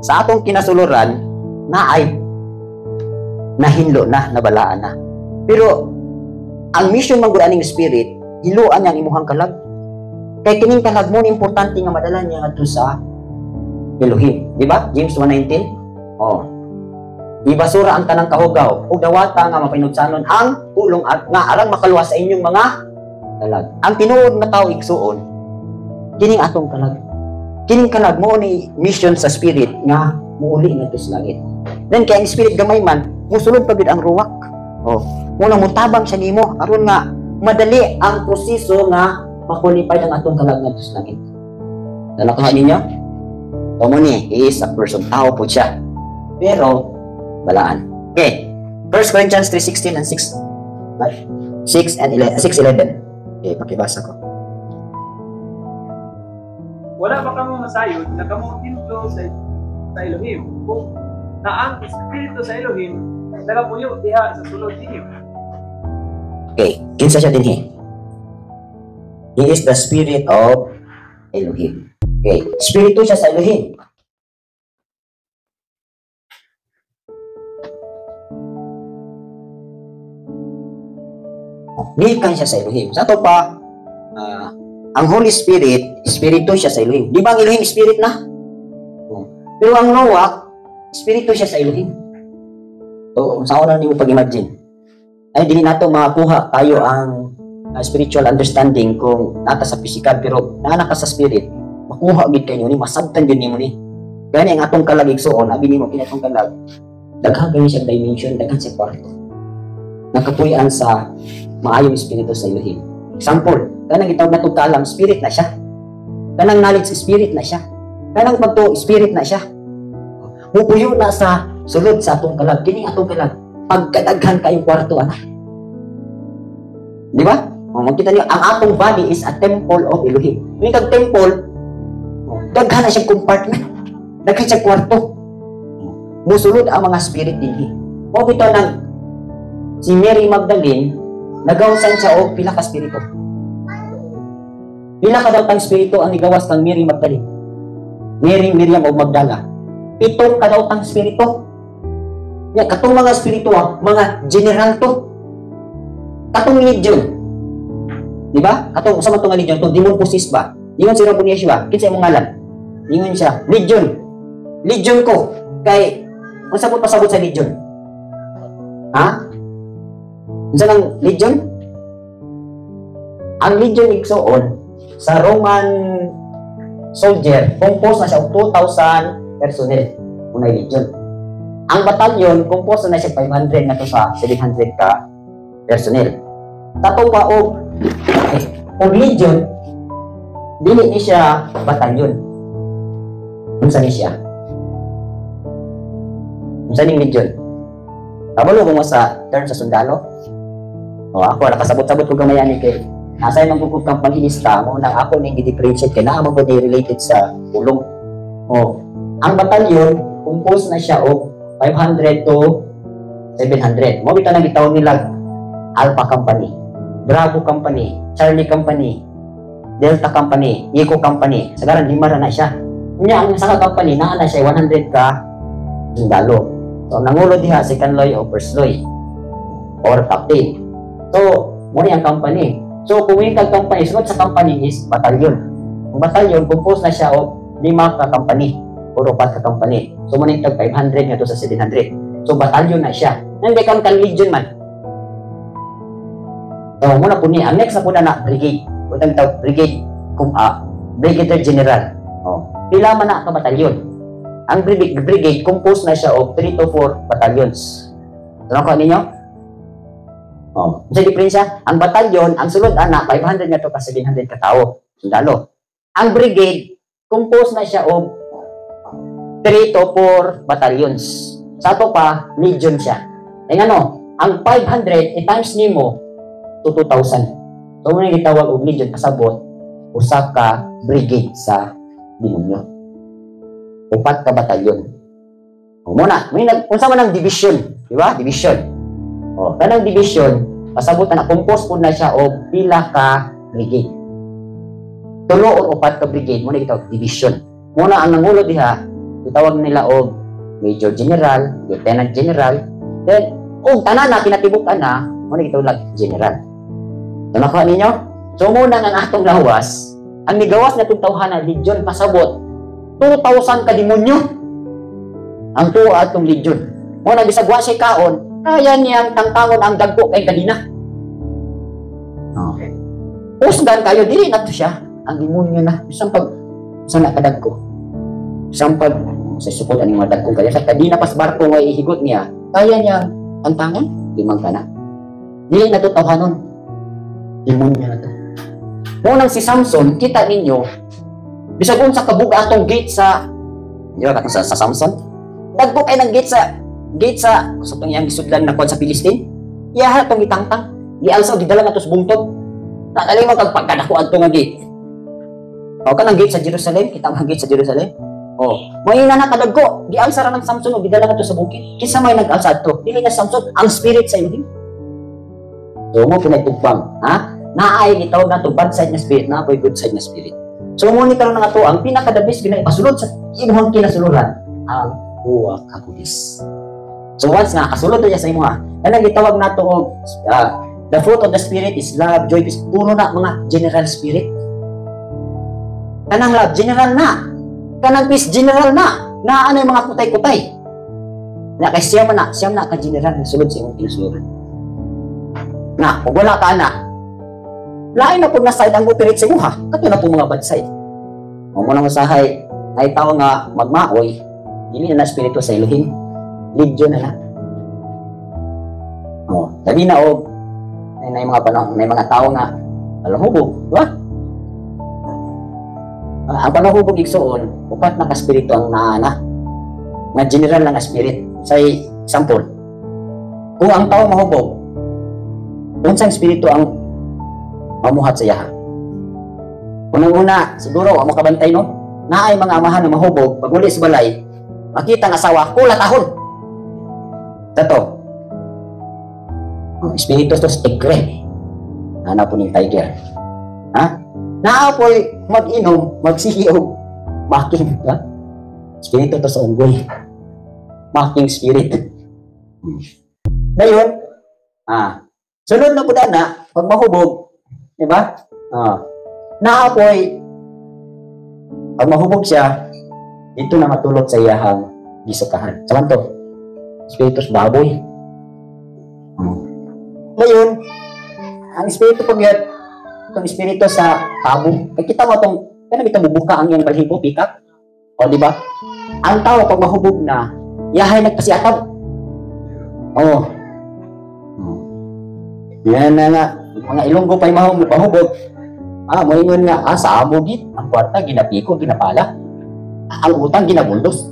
sa atong kinasuluran, na ay nahinlo na, nabalaan na. Pero, ang mission man gud aning spirit, hiluan niya ang imuhang kalag. Kay kining kalag mo, importante nga madala niya ngadto sa Elohim. Di ba? James 1:19. Oh. Ibasura ang tanang kahugaw ug dawata nga mapanugsanon ang pulong at nga alang makaluwas sa inyong mga kalag. Ang tinuod nga tao igsuon, kining atong kalag. Kining kalag mo ni mission sa spirit nga muuli ngadto sa langit. Then kay ang spirit gamay man, musulod pa gid ang ruwak. Oh, muna mutabang siya nimo aron nga madali ang proseso nga makulipay ang atong kalag ngadto sa langit. Nalakuha ninyo? Mo ni, he is a person, tao po siya. Pero balaan. Okay. 1 Corinthians 3:16 and 6, 6 and 6:11. Okay, pakibasa ko. Wala ba kamo masayod na kamo templo sa Elohim kung na ang espiritu sa Elohim nagapuyo diha sa sulod ninyo? Okay, kinsa siya dinhi? He is the spirit of Elohim. Okay, espiritu siya sa Elohim. Gikan siya sa Elohim. Sa ato pa, ang Holy Spirit, espiritu siya sa Elohim. Di ba ang Elohim spirit na? Oh. Pero ang Ruach, espiritu siya sa Elohim. So, sa una nimo pag-imagine. Ay, dili nato makakuha tayo ang spiritual understanding kung nata sa physical, pero naa ka sa spirit, makuha gid kayo ni, masabtan gid nimo ni. Gani ang atong kalag igsuon, abi nimo kini atong kalag, daghan kini siya dimension, daghan siya kwarto. Nakapuy-an sa maayong espiritu sa Elohim. Example, kanang gitawag natong kaalam, spirit na siya. Kanang knowledge, spirit na siya. Kanang pagtuo, spirit na siya. Mupuyo na sa sulod sa atong kalag. Kini atong kalag, pagkadaghan kayong kwarto, anak. Di ba? O, makita niyo, ang atong body is a temple of Elohim. May kag temple, daghan na siyang compartment. Daghan siyang kwarto. Musulod ang mga spirit dinhi. O bitaw nang si Mary Magdalene, nagawasan siya og pila ka spirito. Pila ka daw tang spirito ang nigawas kang Mary Magdalene. Mary, Miriam og Magdala. 7 ka daw tang spirito. Ya, katong mga espiritu, mga general to. Katong legion. Di ba? Katong sa man nga legion, tong demon possessed ba? Ingon si Rabbi Yeshua, "Kinsa imong ngalan?" Ingon siya, "Legion. Legion ko." Kay unsa po pasabot sa legion? Ha? Unsa nang legion? Ang legion, igsuon, sa Roman soldier, compose na siya og 2,000 personnel unay legion. Ang batalyon, compose na siya 500 na to sa 700 ka personnel. Tato pa og legion, dili ni siya batalyon. Unsa ni siya? Unsa ning legion? Kabalo mo sa term sa sundalo? O ako nakasabot-sabot ko gamay ani kay nasa imong gugub kang pangilista mo nang ako ning gi-differentiate kay naa man gud ni related sa pulong. O ang batalyon, compose na siya og 500 to 700. Mo bitaw nang gitawag nila Alpha Company, Bravo Company, Charlie Company, Delta Company, Echo Company. Sagaran lima ra na siya. Nya ang sa company naa na siya 100 ka sundalo. So ang nangulo diha, second loy o first loy or captain. So mo ni ang company. So kung yung kag company, sunod sa company is batalyon. Ang batalyon, compose na siya og lima ka company or upat ka company. So mo ni tag 500 nga to sa 700. So batalyon na siya. Nandun kang kan legion man. So mo na po ni ang next na po na brigade. Utang tawag brigade kung brigadier general. Oh. Pila man na ka batalyon? Ang brigade, compose na siya og 3 to 4 battalions. So, nakuha ninyo? Oh, sa diferensya, ang batalyon, ang sulod ana 500 nga to ka 700 ka tawo, sundalo. Ang brigade, compose na siya og 3 to 4 battalions. Sa ato pa, legion siya. Ay ano, ang 500 i-times nimo to 2,000. So, mo gitawag og legion, kasabot usa ka brigade sa demonyo. Upat ka batalyon. O muna, may nag unsa man ang division, di ba? Division. O, kanang division, pasabot na compose pud na siya og pila ka brigade. Tulo or upat ka brigade mo na gitawag division. Muna ang nangulo diha, gitawag nila og major general, lieutenant general, then og tanan na kinatibuk-an na mo na gitawag general. So nakuha ninyo? So muna ang atong lawas, ang nigawas na itong tawhana, legion, pasabot, 2,000 ka demonyo. Ang tuwa atong legion. Mo na bisag wa siya kaon, kaya niyang tangtangon ang dagko kay kadina. Oh. Usgan kayo, dili na to siya. Ang demonyo na. Bisan pag, bisan na kadagko. Bisan pag, sa sukod aning mga dagko kaya sa kadina pas barko nga ihigot niya, kaya niya tangtangon, limang kana. Dili na to tawhanon. Demonyo na to. Mo nang si Samson, kita ninyo, bisag unsa kabuga atong gate sa, di ba katong sa Samson? Dagko kay ng gate sa tong iyang gisudlan na kuan sa Philistine. Iya tong gitangtang, gialsa og gidala nga sa bungtod. Nakalimot kag pagkadako adto nga gate. O kanang gate sa Jerusalem, kita ang gate sa Jerusalem. Oh, may na kadagko, gialsa ra ng Samson og gidala ngadto sa bukid. Kinsa may nag-alsa adto? Dili na Samson, ang spirit sa Elohim. So mo pinagtugpang, ha? Naay gitawag nato bad side na spirit, naa po'y good side na spirit. So mo ni karon nga to ang pinaka the best gina ipasulod sa imong kinasuluran ang Ruach HaKodesh. So once nga kasulod na siya sa imo, kanang gitawag nato og the fruit of the spirit is love, joy, peace, puro na mga general spirit. Kanang love, general na. Kanang peace, general na. Na ano yung mga kutay-kutay. Na kay siya man na, siya man na ka general na sulod sa imong kinasuluran. Na, kung wala ka na, lain na po na side ang operate sa imuha. Kato na po mga bad side. O mo nang usahay, ay tao nga magmaoy, dili na na espiritu sa Elohim. Legion na na. O, dali na og may mga panahon, may mga tao nga palahubog, di ba? Ang palahubog, igsuon, upat na ka-espiritu ang naana. Nga general lang nga spirit. Sa example, kung ang tao mahubog, unsang espiritu ang mamuhat sa iyaha? Unang-una, siguro, ang makabantay, no? Naay mga amahan na mahubog, pag uli sa balay, makita ang asawa, kula tahon. Tato. Oh, espiritu to sa tigre. Ana po ning tiger. Ha? Naapoy mag-inom, magsige og mocking. Ha? Espiritu to sa unggoy. Mocking spirit. Ngayon, sunod na po na, pag mahubog, di ba? Naapoy, pag mahubog siya, dito na matulog sa iyahang gisukahan. Sa to, espiritu sa baboy. Ngayon, ang espiritu pag yun, itong espiritu sa tabo, kaya kita mo itong, kaya bitang bubuka ang iyang balhibo, pikak. O, di ba? Ang tao, pag mahubog na, yahay nagpasiatab. Oo. Yan na nga, mga Ilonggo pa'y mahubog. Moingon nga, sa amo gid, ang kwarta ginapiko, ginapala. Ang utang ginabuldos.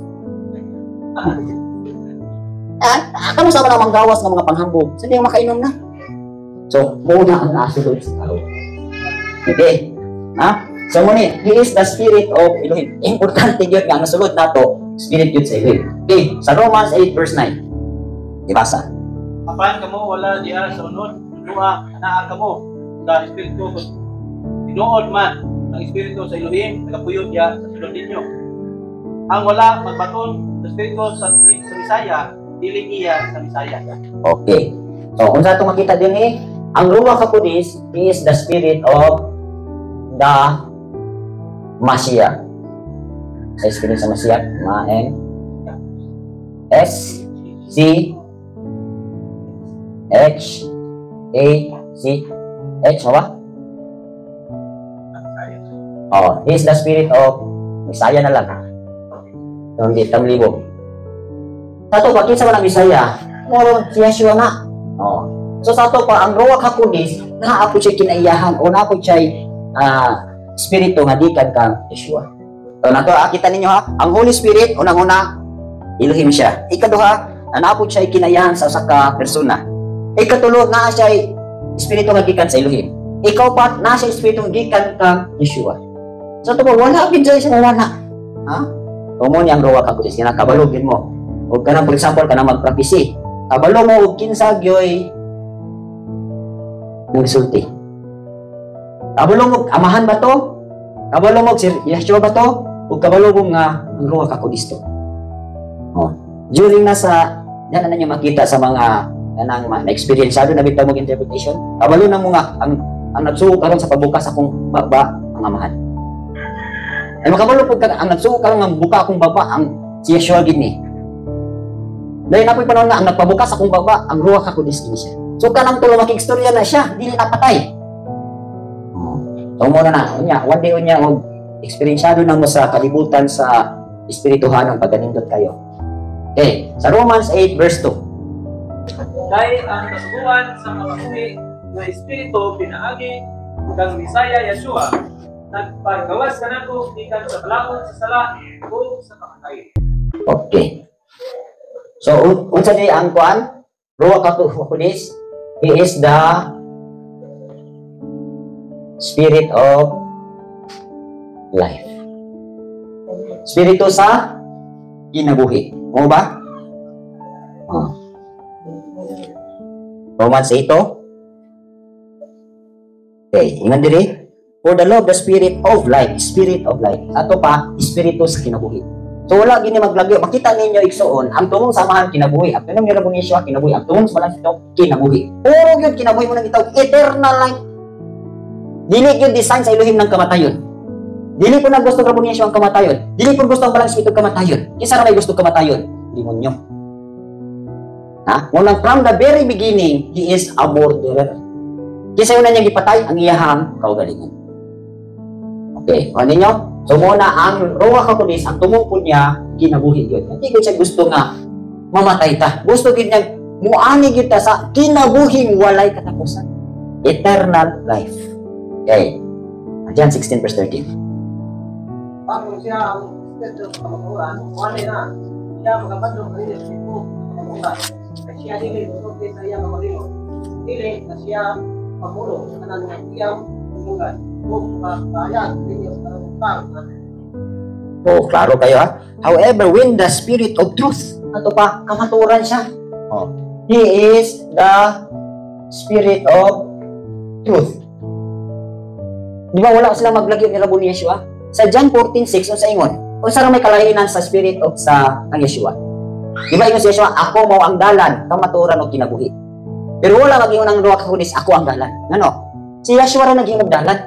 Kamo sa mga manggawas ng mga panghambog, sa di makainom na. So, muna ang nasulod sa tao. Okay. Ha? So, muni, he is the spirit of Elohim. Importante yun nga, ang nasulod nato, spirit yun sa Elohim. Okay, sa Romans 8 verse 9. Ibasa. Apan kamo wala diha sa unod, duha anaa kamo sa espiritu, tinuod man ang espiritu sa Elohim nagapuyo diha sa sulod ninyo. Ang wala magbaton sa espiritu sa Misaya, dili iya sa Misaya. Okay. So, kung sa itong makita din eh, ang Ruach HaKodesh is the spirit of the Mashiach. Sa spirit sa Mashiach, Ma M S C H A C H, ba? Oh, he is the spirit of Messiah na lang. So, hindi tamlibog. Sa ato pa, kinsa man ang Messiah? Moro si Yeshua nga. Oh. So sa ato pa, ang Ruach HaKodesh, naa po siya kinaiyahan o naa po siya espiritu nga gikan kang Yeshua. So nato, kita ninyo ha, ang Holy Spirit, unang-una, Elohim siya. Ikaduha, naa po siya kinaiyahan sa usa ka persona. Ikatulo, naa siya espiritu nga gikan sa Elohim. Ikaupat, naa siya espiritu nga gikan kang Yeshua. So ito po, wala gid siya wala. Ha? So mo ni ang Ruach HaKodesh, nga kabalo gid mo. Og kanang for example kanang magprophecy. Kabalo mo og kinsa gyoy nagsulti. Kabalo mo amahan ba to? Kabalo mo si Yeshua ba to? Ug kabalo mo nga ang Ruach HaKodesh to. Oh. During na sa yan na ninyo makita sa mga kanang na-experience na bitaw mo interpretation. Kabalo na mo nga ang nagsugo karon sa pagbukas akong baba ang amahan. Ay makabalo pud ka ang nagsugo karon nga buka akong baba ang si Yeshua gid ni. Dahil napoy panahon nga ang nagpabukas akong baba ang Ruach HaKodesh kini siya. So kanang tulo makigstorya na siya, dili napatay. Oh. So mo na unya, one day unya og eksperyensado na mo sa kalibutan sa espirituhanong pagkanindot kayo. Okay, sa Romans 8 verse 2. Kay ang kasuguan sa kamabuhi nga espiritu pinaagi kang Misaya Yeshua nagpagawas kanato gikan sa balaod sa sala ug sa kamatayon. Okay. So, unsa di ang kuan? Ruach HaKodesh, he is the spirit of life. Spirito sa kinabuhi. Mo ba? Oh. Romans 8. Okay, ingon diri. For the law of the spirit of life, spirit of life. Ato pa, espiritu sa kinabuhi. So wala gini maglagyo. Makita ninyo igsuon, ang tumong samahan kinabuhi, ang tumong ni Yeshua kinabuhi, ang tumong sa Balang kinabuhi. Puro gyud kinabuhi mo nang gitawag eternal life. Dili gyud design sa Elohim ng kamatayon. Dili po na gusto ng Yeshua ang kamatayon. Dili po gusto ang Balang Espiritu kamatayon. Kinsa ra may gusto kamatayon? Demonyo. Ha? Munang from the very beginning, he is a murderer. Kinsa yun na niya gipatay? Ang iyahang kaugalingon. Okay, o ninyo? So muna ang Ruach HaKodesh, ang tumungkol niya, kinabuhi yun. Hindi ko siya gusto nga mamatay ta. Gusto gid niya muani gyud ta sa kinabuhing walay katapusan. Eternal life. Okay. John 16 verse 13. Kung siya ang espiritu sa kamatuoran, wala na siya magabandong sa espiritu sa kamatuoran. Kay siya dili musulti sa iyang kaugalingon. Dili na siya pamulong sa tanan nga iyang tumugan ug makayag ninyo sa tanang butang. Oh, klaro kayo ha. However, when the spirit of truth, ato pa, kamatuoran siya. Oh. He is the spirit of truth. Di ba wala sila maglagyo ni Rabbi Yeshua? Sa John 14:6 unsa ingon? Unsa ra may kalainan sa spirit of sa kang Yeshua? Di ba ingon si Yeshua, "Ako mao ang dalan, kamatuoran ug kinabuhi"? Pero wala mag-ingon ang Ruach HaKodesh, "Ako ang dalan." Ngano? Si Yeshua ra nag-ingong dalan.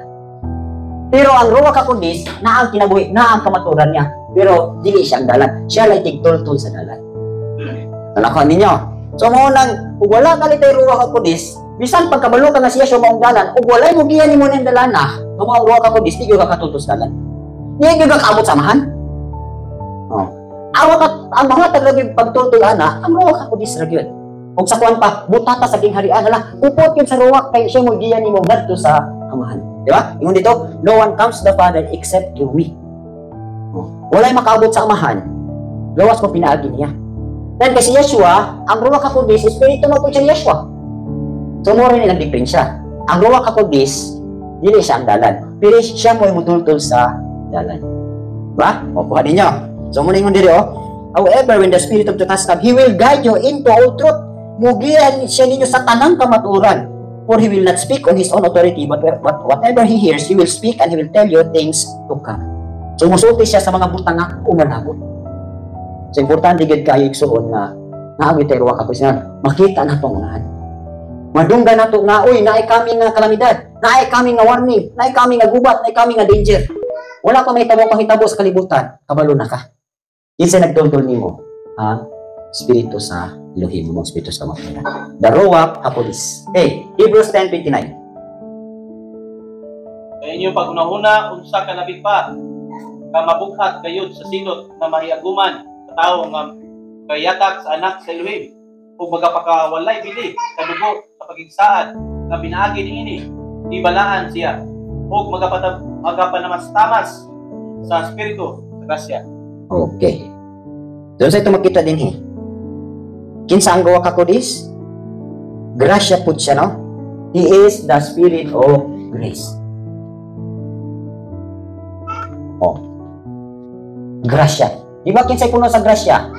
Pero ang Ruach HaKodesh, na ang kinabuhi, na ang kamatuoran niya. Pero dili siya ang dalan. Siya lang tigtultol sa dalan. Nanakuha ninyo? So mao nang ug wala ka litay Ruach HaKodesh, bisan pagkabalo ka nga si Yeshua maong dalan, ug walay mo giya nimo ning dalana, nga mao ang Ruach HaKodesh, di gyud ka katultol sa dalan. Di gyud ka kaabot sa Amahan. Oh. Awa ka ang mga taglagi pagtultol ana, ang Ruach HaKodesh ra gyud. Ug sa kuan pa, butata sa gingharian, hala, upot yun sa Ruach kay siya mo giya nimo ngadto sa Amahan. Di ba? Ingon dito, "No one comes to the Father except through me." Oh. Walay makaabot sa Amahan gawas mo pinaagi niya. Then kasi Yeshua, ang Ruach HaKodesh, espiritu mo po siya ni Yeshua. So mo rin ilang diferensya. Ang Ruach HaKodesh, dili siya ang dalan. Pero siya mo mutultol sa dalan. Ba? O, kuha ninyo. So mo ingon diri oh. "However, when the Spirit of truth has come, He will guide you into all truth." Mugiya siya ninyo sa tanang kamatuoran. "For He will not speak on His own authority, but whatever He hears, He will speak and He will tell you things to come." So musulti siya sa mga butang nga umalabot. So importante gid kayo, igsuon, nga naagi tayo Ruach HaKodesh nga makita na itong unahan. Madunggan nato nga, uy, naay kami nga kalamidad, naay kami nga warning, naay kami nga gubat, naay kami nga danger. Wala pa mahitabo panghitabo sa kalibutan, kabalo na ka. Kinsa nagtultol nimo? Ang espiritu sa Elohim mo, espiritu sa kamatuoran. The Ruach HaKodesh. Okay, Hebrews 10:29. Kay inyong paghunahuna, unsa ka labi pa ka mabughat gayud sa silot nga mahiaguman sa tawo nga kayatak sa Anak sa Elohim ug magapakawalay bili sa dugo sa pagigsaad nga pinaagi niini ibalaan siya ug magapanamastamas sa espiritu sa grasya? Okay. So sa ito makita din eh. Kinsa ang Ruach HaKodesh? Grasya pud siya, no? He is the Spirit of grace. Oh. Grasya. Di ba kinsay puno sa grasya?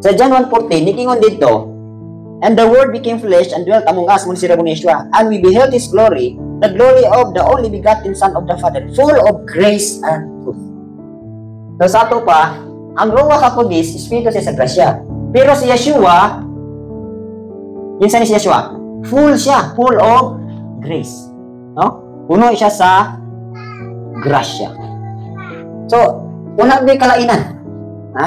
Sa John 1:14, nigingon dito, "And the Word became flesh and dwelt among us," mun si Rabbi Yeshua, "and we beheld His glory, the glory of the only begotten Son of the Father, full of grace and truth." So sa ato pa, ang Ruach HaKodesh, espiritu siya sa grasya. Pero si Yeshua, kinsa ni si Yeshua? Full siya, full of grace. No? Puno siya sa grasya. So, wala gyud kalainan. Ha?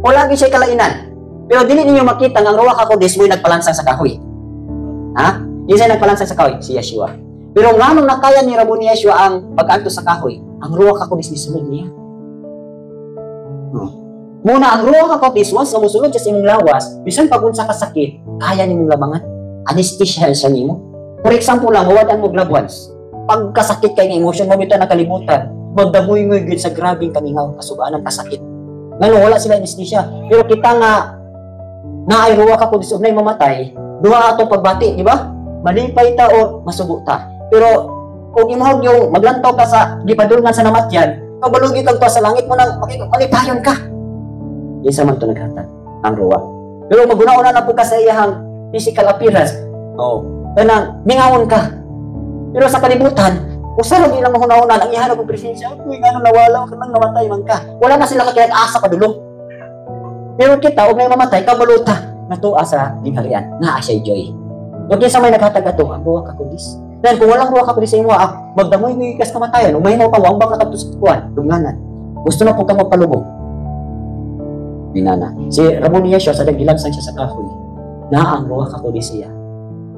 Wala gyud siya kalainan. Pero dili ninyo makita nga ang Ruach HaKodesh mo'y nagpalansang sa kahoy. Ha? Kinsa nagpalansang sa kahoy? Si Yeshua. Pero nganong nakaya ni Raboni Yeshua ang pag-antos sa kahoy? Ang Ruach HaKodesh nisulod niya. Oh. Muna ang Ruach HaKodesh, once nga mosulod siya sa imong lawas, bisan pag unsa ka sakit, kaya nimong labangan. Anesthesia siya nimo. For example lang, mawad-an mo loved ones. Pagkasakit kay nga emotion mo bitaw nakalimutan, magdamoy-ngoy gyud sa grabing kamingaw, kasubaanan kasakit. Ngano wala sila anesthesia. Pero kita nga naay Ruach HaKodesh ug nay mamatay, duha atong pagbati, di ba? Malipay ta o masugo ta. Pero kung imong yung maglantaw ka sa gipadulngan sa namatyan, kabalugi kag sa langit mo nang malipayon ka. Kinsa man to naghatag? Ang Ruach. Pero maguna-una na po ka sa iyahang physical appearance. Oh, kanang mingawon ka. Pero sa kalibutan, usa ra ilang mahuna-hunan ang iyahang presensya. Uy, ngano nawala ka nang namatay man ka? Wala na sila kakilad asa padulong. Pero kita, og may mamatay, kabalo ta nga sa gingharian. Naa siya joy. Ug kinsa may naghatag ato? Ang Ruach HaKodesh. Dahil kung walang Ruach HaKodesh sa imo, magdamoy mo kas kamatayan, umay mo pa wambang na kadto sa kuan, lubnganan. Gusto na po ka magpalubong. Binana. Si Ramon Yeshua, sa gilansan siya sa kahoy. Naa ang Ruach HaKodesh siya.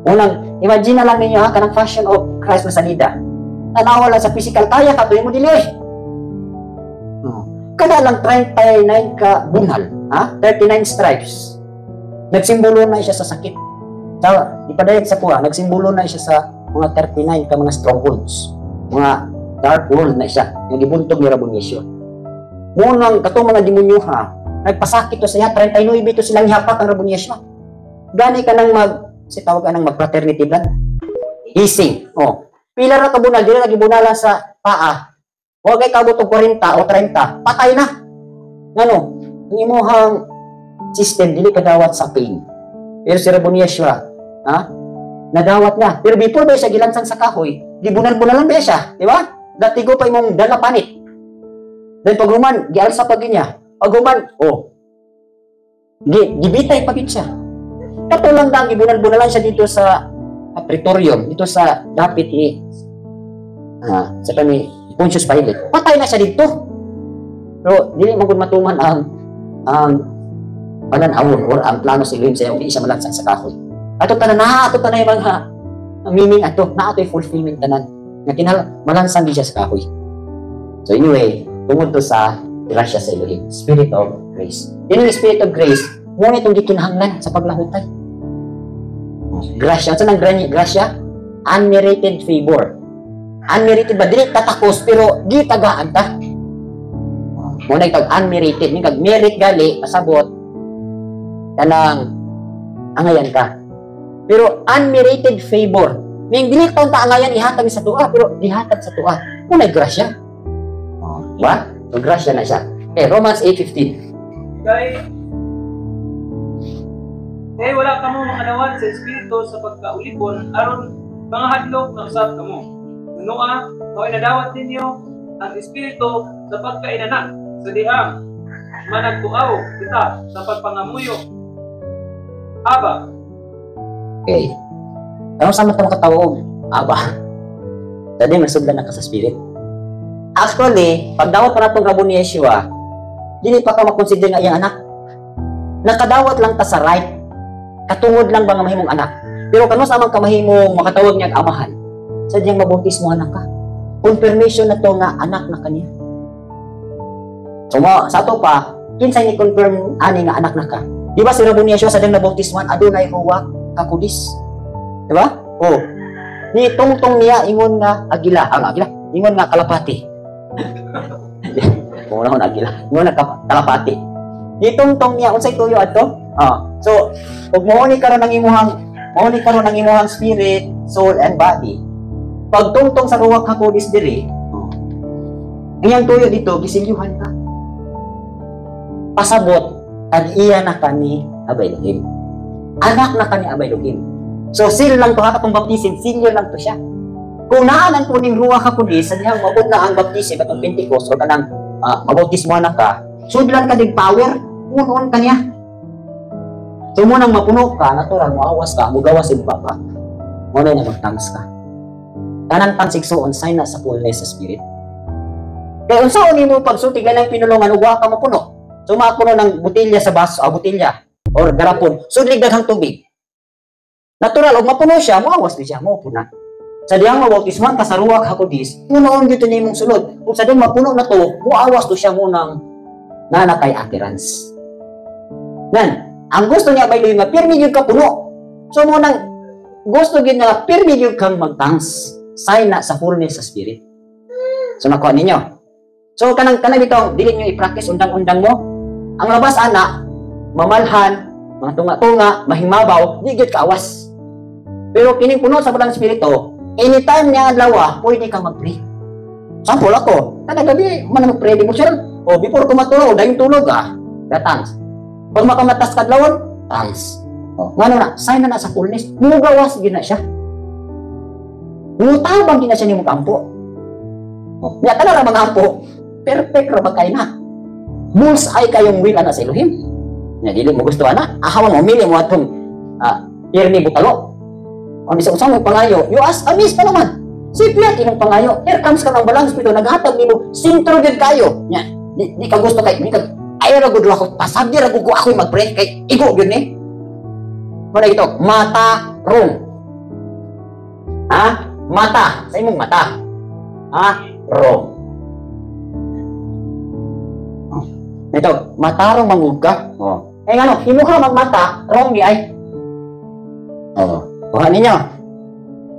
Unang, imagine na lang ninyo ha, kanang Passion of Christ na salida. Tanawa lang sa physical, kaya ka, tuloy mo dili. Oh. Kada lang 39 ka bunal, ha? 39 stripes. Nagsimbolo na siya sa sakit. Sa, ipadayag sa kuha, nagsimbolo na siya sa mga 39 ka mga strongholds. Mga dark world na siya. Yung gibuntog ni Rabon Yeshua. Munang katong mga demonyo ha, nagpasakit to siya, 39 to silang ihapak ang Rabon Yeshua. Gani ka nang si tawag ka nang mag-fraternity blood. Hising. Oh. Pila ra ka bunal, dili lagi bunalan sa paa. Wa kay kabot og 40 o 30, patay na. Ngano? Ang imuhang system dili kadawat sa pain. Pero si Rabon Yeshua, ha? Nadawat na. Pero before ba siya gilansang sa kahoy, gibunal-bunalan ba siya, di ba? Datigo pa imong dala panit. Then pag human, gialsa pa niya. Pag human, oh. Gibitay pa gid siya. Katulang lang gibunal-bunalan siya dito sa Praetorium, dito sa dapit ni sa kani Pontius Pilate. Patay na siya dito. Pero dili man gud matuman ang pananawon or ang plano sa Elohim sa iya, di siya malansang sa kahoy. Ato tanan na, ato tanan yung mga meaning ato, na ato'y fulfillment tanan nga kinahanglan malansang di siya sa kahoy. So anyway, tungod to sa grasya sa Elohim, Spirit of Grace. Ini Spirit of Grace, mo ni itong gikinahanglan sa paglahutay. Grasya, unsa nang grasya? Unmerited favor. Unmerited ba? Dili tatakos pero gitagaan ta. Mo na itong unmerited, ni kag merit gali pasabot kanang angayan ka. Pero unmerited favor, ning dili taon ta angayan ihatag sa tuwa, pero gihatag sa tuwa. Mo na grasya. Ba? So grasya na siya. Okay, Romans 8:15. Kay wala kamo makadawat sa espiritu sa pagkaulipon aron mga hadlok na usab kamo. Nunua, mao nadawat ninyo ang espiritu sa pagkainanak sa dihang managtuaw kita sa pagpangamuyo. Aba. Okay. Ano sa mga makatawag? Aba. Dali, masuglan na ka sa spirit. Actually, pagdawat pa natong rabo ni Yeshua, dili pa ka makonsider nga iyang anak. Nakadawat lang ta sa right. Katungod lang ba nga mahimong anak. Pero kano sa amang kamahimong makatawag niya ang amahan, sadyang mabautismo anak ka. Confirmation na to nga anak na kaniya. So, sa ato pa, kinsay ni confirm ani nga anak na ka? Di ba si Rabo ni Yeshua sadyang nabautismohan, adunay ruwak kakudis. Di ba? Oh. Ni tungtong niya ingon nga agila, ang agila, ingon nga kalapati. Kung wala agila, ingon nga kalapati. Ni tungtong niya unsay tuyo adto? So, ug mao ni karon ang imuhang, mao ni karon ang imuhang spirit, soul and body. Pagtungtong sa ruwak hakudis diri, iyang tuyo dito gisilyuhan ka. Pasabot tag iya na kani Abay Elohim. Anak na kani Abay Elohim. So seal lang to ha, katong baptism, seal lang to siya. Kung naanan po ning ruwak hakudis, sa dihang mabot na ang baptism atong Pentecost o kanang mabautismo na ka, sudlan ka dig power, punon ka niya. So mo nang mapuno ka, natural moawas ka, mugawas imong baba. Mo na magtangs ka. Tanang pansigsuon sign na sa fullness sa spirit. Kay unsaon nimo pagsulti lang pinulungan ug wa ka mapuno. So mapuno ng botelya sa baso, botelya or garapon, sudlig daghang tubig. Natural og mapuno siya, moawas di siya, mo puna. Sa diyang mabautisman ka sa ruwak hakudis, punoon gyud ni imong sulod. Ug sa diyang mapuno na to, moawas to siya mo nang nana kay utterance. Nan, ang gusto niya bay nga pirmi gyud ka puno. So mo nang gusto gyud nga pirmi gyud kang magtangs, sign na sa fullness sa spirit. So nakuha ninyo. So kanang bitaw dili niyo i-practice undang-undang mo. Ang labas ana, mamalhan, mga tunga-tunga, mahimabaw, di gyud kaawas. Pero kining puno sa Balang Espiritu, anytime niya adlaw, pwede kang mag-pray. Sample ako, kada gabi man mag-pray di mo siya. O before ko matulog, dayong tulog gatangs. Pag makamatas kadlawon, thanks. O, ngano na, sign na na sa fullness. Mugawas gyud na siya. Mutabang gyud na siya nimo kampo. O, nya kana ra mga ampo, perfect ra ba kay na? Bullseye kayong will ana sa Elohim. Nya dili mo gusto ana, ahawa mo mili mo atong pirmi butalo. O bisa unsa mo pangayo, you ask amiss pa naman. Sipyat imong pangayo, here comes ka ng Balang Espiritu naghatag nimo sintro gyud kayo. Nya di ka gusto kay di ka ay ra gud ako pasagdi ra gud ko ako'y mag-pray kay igo gyud ni. Wala ito, mata rong. Ha? Mata, sa imong mata. Ha? Rong. Ito, matarong mangug ka. Oh. Eh ngano, himuha magmata, rong di ay. Oh, kuha ninyo.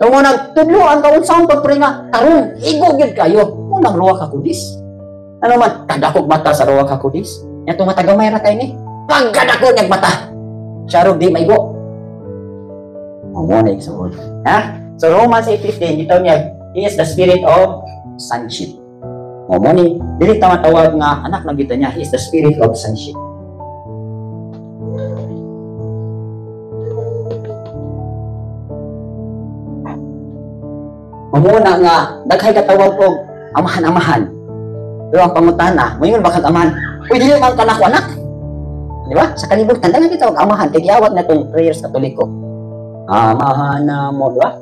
So mo nang tudloan ka unsaon pag-pray nga tarong igo gyud kayo. Munang ruwa ka kudis. Ano man, kadakog mata sa ruwa ka kudis. Nya to matagamay ra kay ni. Pagkadako niyag mata. Siya rong di maigo. Oh, mo na igsuon. Ha? So Romans 8:15 dito niya, he is the spirit of sonship. O mo ni dili ta matawag nga anak lang gito niya, he is the spirit of sonship. Mamuna nga daghay katawag og amahan-amahan. Pero ang pangutana, moingon ba kag amahan? Uy, dili man ka nako anak. Di ba? Sa kalibutan, daghan kita og Amahan, kay giawat na tong prayers Katoliko. Amahan na mo, di ba?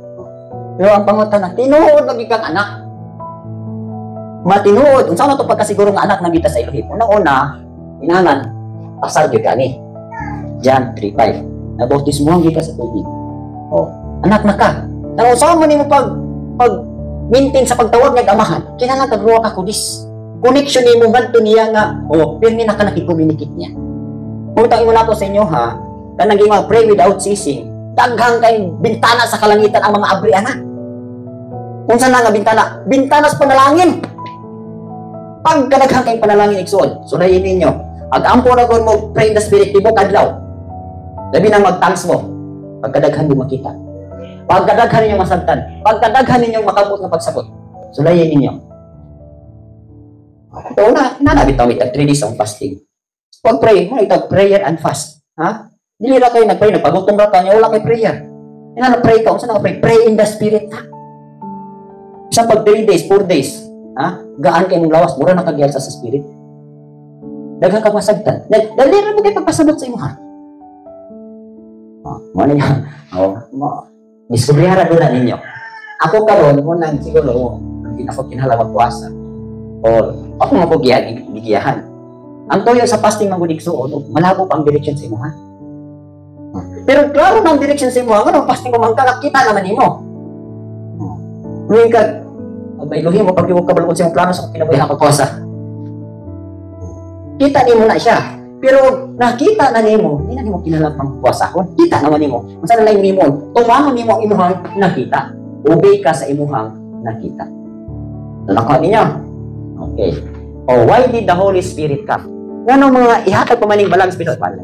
Pero ang pangutana, tinuod lagi kang anak. Matinuod, unsa man to pagkasiguro nga anak na kita sa Elohim? Unang-una, inanan, pasar gyud kani. John 3:5. Nabautismohan gyud ka sa tubig. Oh, anak na ka. Nang unsa man nimo pag maintain sa pagtawag nga Amahan, kinahanglan kag Ruach HaKodesh. Connection nimo ngadto niya nga, oh, pirmi na ka nakig-communicate niya. Kung ingon nako sa inyo ha, kanang gingon pray without ceasing, daghang kay bintana sa kalangitan ang mga abri ana. Unsa na nga bintana? Bintana sa panalangin. Pagkadaghan kay panalangin, igsoon, sulayin ninyo. Ag ampo na kon mo pray in the Spirit tibok adlaw. Labi nang mag-tongues mo. Pagkadaghan mo makita. Pagkadaghan ninyo masabtan. Pagkadaghan ninyo makamot nga pagsabot. Sulayin ninyo. Ito na, nanabi tawid 3 days ang fasting. Pag pray, mo ito prayer and fast. Ha? Dili ra kayo nagpray, nagpagutom ra ka niya, wala kay prayer. Ina na pray ka, unsa na pray? Pray in the Spirit ha. Sa pag 3 days, 4 days, ha? Gaan kay mong lawas, mura na kag sa spirit. Daghan ka masagtan. Dali ra mo kay pagpasabot sa imong heart. Oh, mo na niya. Oh, mo. Diskubrihan ra na ninyo. Ako karon mo nang siguro oh, hindi na ako kinahanglan magpuasa. Or ako mo ko giyahan. Ang tuyo sa fasting man gud, igsuon, malabo pa ang direction sa imo ha. Pero klaro na ang direction sa imo, ano fasting mo man ka, kita naman nimo. Luwing ka, Elohim mo pag yung kabalo sa imong plano sa kinabuhi ako puasa. Kita nimo na siya. Pero nakita na nimo, di na nimo kinahanglan pang puasahon. Kita naman nimo. Unsa na lang nimo? Tumanon nimo ang imuhang nakita. Obey ka sa imuhang nakita. So, nakuha ninyo? Okay. Oh, why did the Holy Spirit come? Ngano mga ihatag pa maning Balang Espiritu? Paano?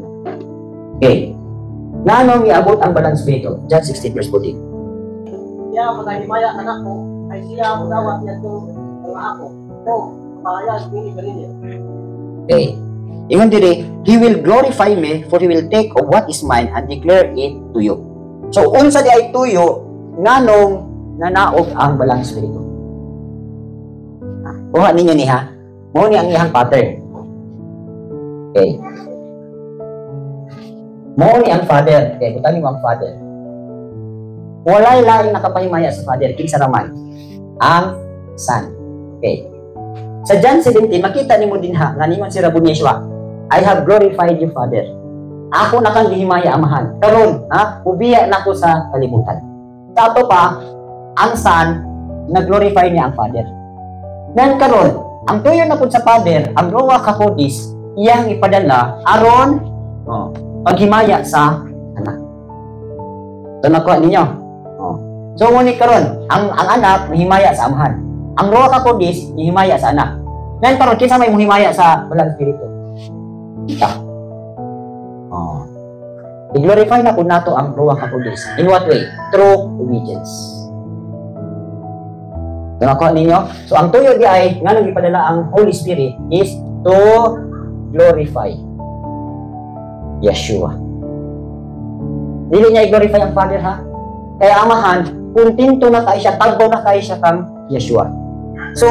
Okay. Ngano iabot ang Balang Espiritu? John 16 verse 14. Siya ang magahimaya kanako, ay siya ang dawat niya mga ako. O, pahayag kini kaninyo. Okay. Ingon diri, "He will glorify me, for he will take of what is mine and declare it to you." So unsa di ay tuyo nganong nanaog ang Balang Espiritu? Ah, kuha ninyo ni ha. Mao ni ang iyang pattern. Okay. Mao ni ang Father. Okay, butangin mo ang Father. Walay laing nakapahimaya sa Father kinsa raman ang Son. Okay. Sa John 17, makita nimo dinha nga ningon si Rabbi Yeshua, "I have glorified you, Father." Ako na kang gihimaya, Amahan. Karon, ha, ubiya na ko sa kalibutan. Sa ato pa, ang Son, nag-glorify niya ang Father. Nan karon, ang tuyo na pud sa Father, ang Ruach HaKodesh, iyang ipadala aron oh, paghimaya sa anak. So nakuha ninyo. Oh. So ngunit karon, ang anak nahimaya sa Amahan. Ang Ruach HaKodesh nihimaya sa anak. Nan karon, kinsa may muhimaya sa Balang Espiritu? Kita. Oh. I-glorify na pud nato ang Ruach HaKodesh. In what way? Through obedience. So, nakuha ninyo? So, ang tuyo di ay, nga nang ipadala ang Holy Spirit is to glorify Yeshua. Dili niya i-glorify ang Father ha. Kaya Amahan, kontento na kay siya, tagbaw na kay siya kang Yeshua. So,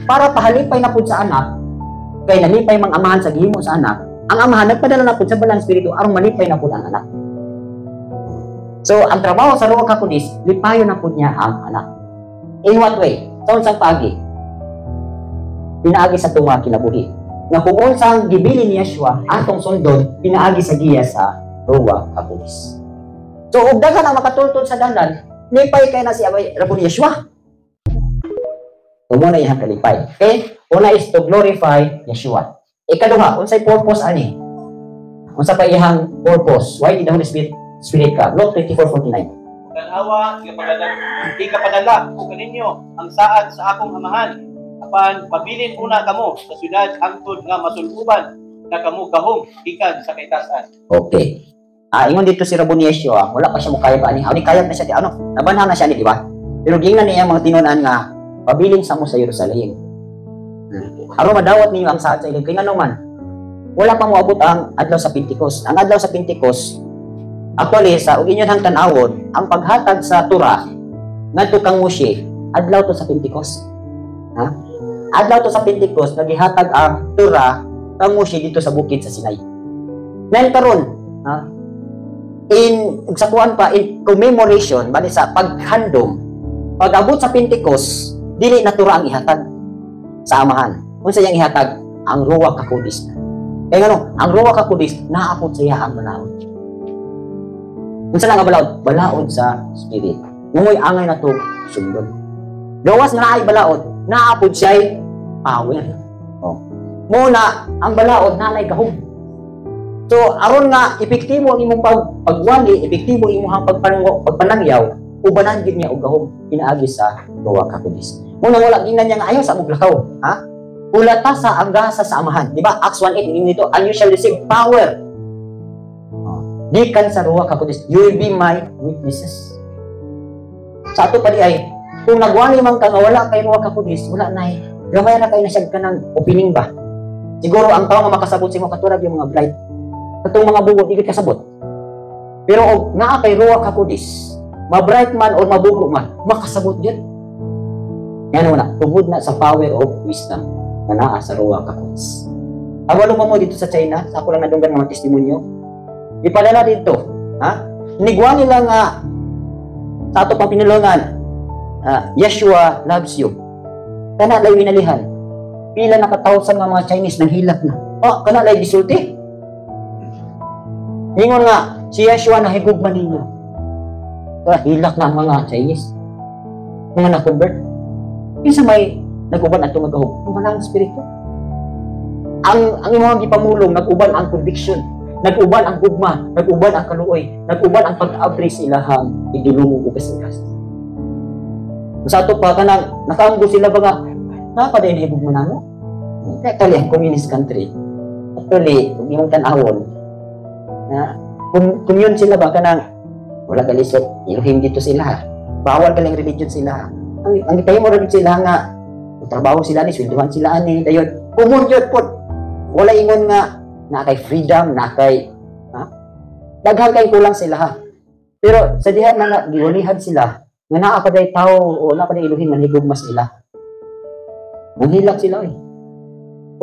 para pahalipay na pud sa anak, kay nalipay mang Amahan sa gihimo sa anak, ang Amahan nagpadala na pud sa Balang Espiritu aron malipay na pud ang anak. So, ang trabaho sa Ruach HaKodesh, lipayon na pud niya ang anak. In what way? Sa unsang paagi? Pinaagi sa atong mga kinabuhi. Nga kung unsang gibilin ni Yeshua atong sundon, pinaagi sa giya sa Ruach HaKodesh. So, ug daghan ang makatultol sa dalan, lipay kay na si Abay Rabbi Yeshua. So, muna iyang kalipay. Okay? Una is to glorify Yeshua. Ikaduha, unsay purpose ani? Unsa pa iyang purpose? Why did the Holy Spirit come? Luke 24:49. Tanawa, ikapadala ko kaninyo ang saad sa akong Amahan. Apan pabilin una kamo sa syudad hangtod nga masuluban na kamo gahom gikan sa kaitasan. Okay. Ah, ingon dito si Rabbi Yeshua, wala pa siya mukaya pa ani. Ani kayat na siya di ano, nabanha na siya ni, di ba? Pero giingnan niya mga tinunan nga pabilin sa mo sa Jerusalem. Aron madawat ninyo ang saad sa ilim. Kay ngano man, wala pa moabot ang adlaw sa Pentecost. Ang adlaw sa Pentecost, actually sa ug inyon hang tan-awon, ang paghatag sa Torah ngadto kang Moshe, adlaw to sa Pentecost. Ha? Adlaw to sa Pentecost, nagihatag ang Torah kang Moshe dito sa bukid sa Sinai. Ngayon karon, ha? In sa kuan pa, in commemoration, bali sa paghandom, pag-abot sa Pentecost, dili na Torah ang ihatag sa Amahan. Unsa iyang ihatag? Ang Ruach HaKodesh. Kaya ngano, ang Ruach HaKodesh naapot sa iya ang balaod. Unsa lang ang balaod? Balaod sa spirit. Ngungoy angay na to sundon. Gawas nga naay balaod, naapod siya'y power. Oh. Muna, ang balaod nanay gahom. So, aron nga epektibo ang imong pagwali, epektibo ang imong pagpanangyaw, ubanan gid niya og gahom pinaagi sa Ruach HaKodesh. Muna wala ginan niya nga ayaw sa among lakaw, ha? Hulata sa ang gasa sa Amahan. Di ba? Acts 1:8 ingon dito, "And you shall receive power." Oh. Gikan sa Ruach HaKodesh, "You will be my witnesses." Sa ato pa di ay, kung nagwali man ka nga wala kay Ruach HaKodesh, wala na eh. Gamay ra kay na siya kanang opening ba? Siguro ang tao nga makasabot sa imo katulad yung mga blind. Katong mga bugo, di gid kasabot. Pero og naa kay Ruach HaKodesh, ma-bright man or mabugo man, makasabot gyud. Yan na, tungod na sa power of wisdom na naa sa Ruach HaKodesh. Awalo mo dito sa China, sa ako lang nadunggan nga mga testimonyo. Ipadala dito, ha? Nigwa nila nga sa ato pang pinulungan, "Yeshua loves you." Kana lay winalihan. Pila na ka-thousand nga mga Chinese nang hilak na. Oh, kana lay gisulti. Ningon nga, si Yeshua nahigugma ninyo. Kaya hilak na ang mga Chinese. Mga na-convert. Kinsa may nag-uban ato nga gahom? Ang Balaang Espiritu. Ang imong gipamulong, nag-uban ang conviction, nag-uban ang gugma, nag-uban ang kaluoy, nag-uban ang pag-abri sa ilahang idulungo ug kasing-kasing. Sa ato pa kanang nakaamgo sila ba nga napaday na higugma namo. Actually, ang communist country. Actually, kung imong tan-awon, na kung yun sila ba kanang wala kalisod, Elohim dito sila. Bawal ka lang religion sila. Ang itayo mo rin sila nga trabaho sila ni, swelduhan sila ani, dayon common gyud pod. Wala ingon nga na kay freedom, na kay ha? Daghan kay kulang sila ha. Pero sa diha na nga giwalihan sila nga naa pa day tao o naa pa day Elohim nga higugma sila. Nanghilak sila eh.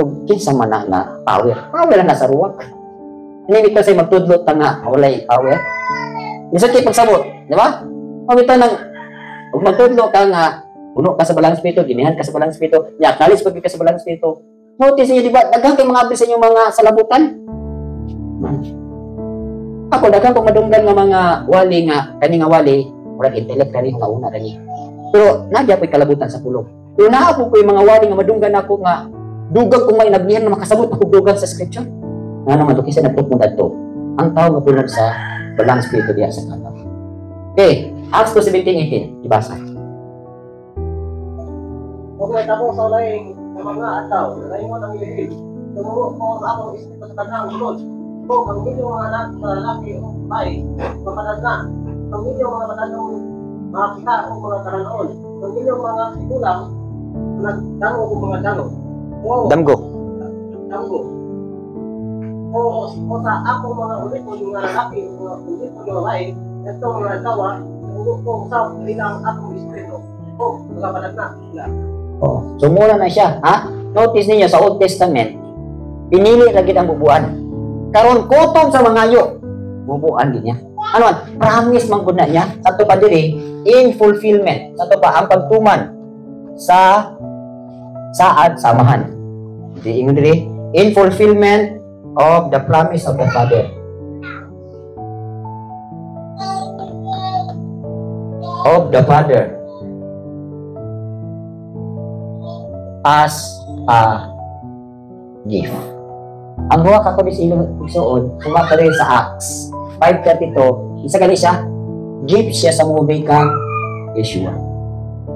Ug kinsa man na na power? Power na sa ruwak. Hindi bitaw say magtudlo ta nga walay power. Bisa kay pagsabot, di ba? Pagita nang ug magtudlo ka nga puno ka sa Balaang Espiritu, ginihan ka sa Balaang Espiritu, ya acknowledge pag ka sa Balaang Espiritu. Notice niyo, di ba, daghan kay mga abri sa inyong mga salabutan. Ako, daghan kong madunggan nga mga wali nga, kani nga wali, murag intellect kani nga una kani. Pero nagya po'y kalabutan sa pulong. Pero naa po ko'y mga wali nga madunggan ako nga dugang kung may nablihan na makasabot ako dugang sa scripture. Nga naman, kaysa nagtukmod adto. Ang tao nga puno sa Balaang Espiritu diya sa kataw. Okay, Acts 2:17-18, ibasa. Ug nahitabo sa ulayng nga mga adlaw, nagaingon ang Elohim, "Tumuo ko sa akong espiritu sa tanang sulod. Ug ang inyong mga anak nga lalaki ug babae mapanagna, ang inyong mga batan-ong makakita og mga talan-on, ang inyong mga tigulang nagdangog og mga dangog." O Damgo. Damgo. O sa akong mga ulipon nga lalaki ug mga ulipon nga babae, kadtong mga adlaw, tumuo ko usab nila ang akong espiritu. O magapanagna sila. Oh, so muna na siya, ha? Notice ninyo sa Old Testament, pinili lagi ang bubuan. Karon kutob sa mangayo, bubuan gid niya. Ano man? Promise man gud na niya. Sa ato pa diri, in fulfillment. Sa ato pa ang pagtuman sa saad samahan. Di ingon diri, in fulfillment of the promise of the Father. Of the Father as a gift. Ang Ruach HaKodesh ilong igsuon, suma ka sa Acts 5:32, isa gali siya, gift siya sa movie kang Yeshua.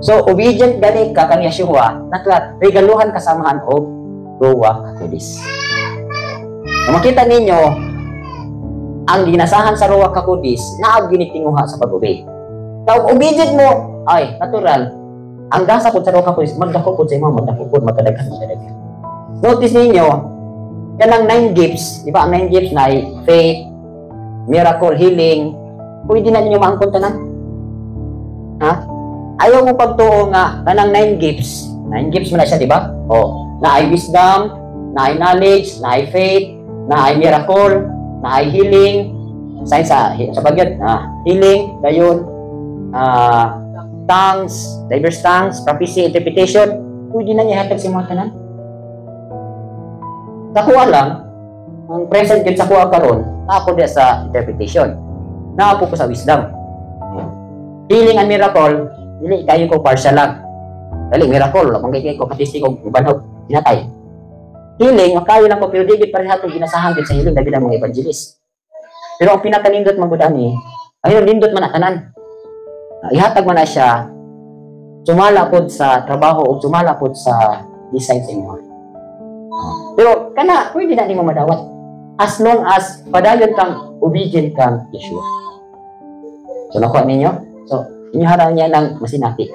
So, obedient gani ka kang Yeshua, naklat, regaluhan kasamahan og Ruach HaKodesh. Kung makita ninyo, ang ginasahan sa Ruach HaKodesh, naag ginitinguha sa pag-obey. Now, obedient mo, ay, natural, ang gasa po sa Ruach HaKodesh, magdako po sa imo, magdako po, magkadaghan, magkadaghan. Notice ninyo, kanang 9 gifts, di ba? Ang 9 gifts na ay faith, miracle, healing, pwede na ninyo maangkon tanan. Ha? Ayaw mo pagtuo nga kanang 9 gifts. 9 gifts man na siya, di ba? O, na ay wisdom, na ay knowledge, na ay faith, na ay miracle, Naay healing, sign sa bagyot, healing, dayon, tongues, diverse tongues, prophecy, interpretation, pwede na niya hatag sa mga tanan. Sa kuha lang, ang present gyud sa kuha karon, naa ko diya sa interpretation. Naa ko sa wisdom. Healing and miracle, dili kayo ko, partial lang. Dali miracle, wala man kay ko katisting og banhog pinatay. Healing, makayo lang ko, pero di gid pareha itong ginasahan gid sa healing labi ng mga evangelist. Pero ang pinakanindot man gud ani, ay nindot man na tanan. Ihatag man na siya sumala pod sa trabaho o sumala pod sa design sa imo. Pero kana pwede na nimo madawat as long as padayon kang obedient kang Yeshua. So nakuha ninyo? So inyo hara niya ng masinati.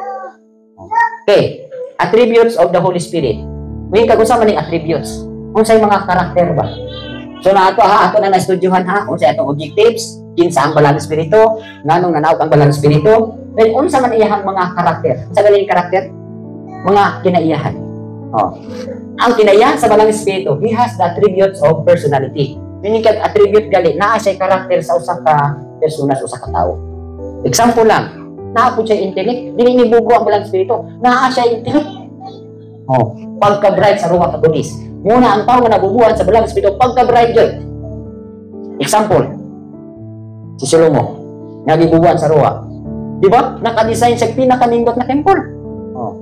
Okay. Attributes of the Holy Spirit. Ngayon kag unsa man ning attributes? Unsay mga karakter ba? So na ato ha, ato na na-studyuhan ha, unsay atong objectives, kinsa ang Balang Espiritu, nganong nanaog ang Balang Espiritu, then unsa man iyahang mga karakter? Unsa galing karakter? Mga kinaiyahan. Oh. Ang kinaiyahan sa Balang Espiritu, he has the attributes of personality. Meaning kag attribute gali, naa siya karakter sa usa ka persona, sa usa ka tawo. Example lang, naa po siya intellect, dili ni bugo ang Balang Espiritu, naa siya intellect. Oh, pagka-bright sa Ruach HaKodesh. Muna ang tao nga nabubuhan sa Balang Espiritu, pagka-bright yun. Example, si Salomo, nga gibubuhan sa Ruach. Di ba? Naka-design siya pinakanindot na temple. Oh.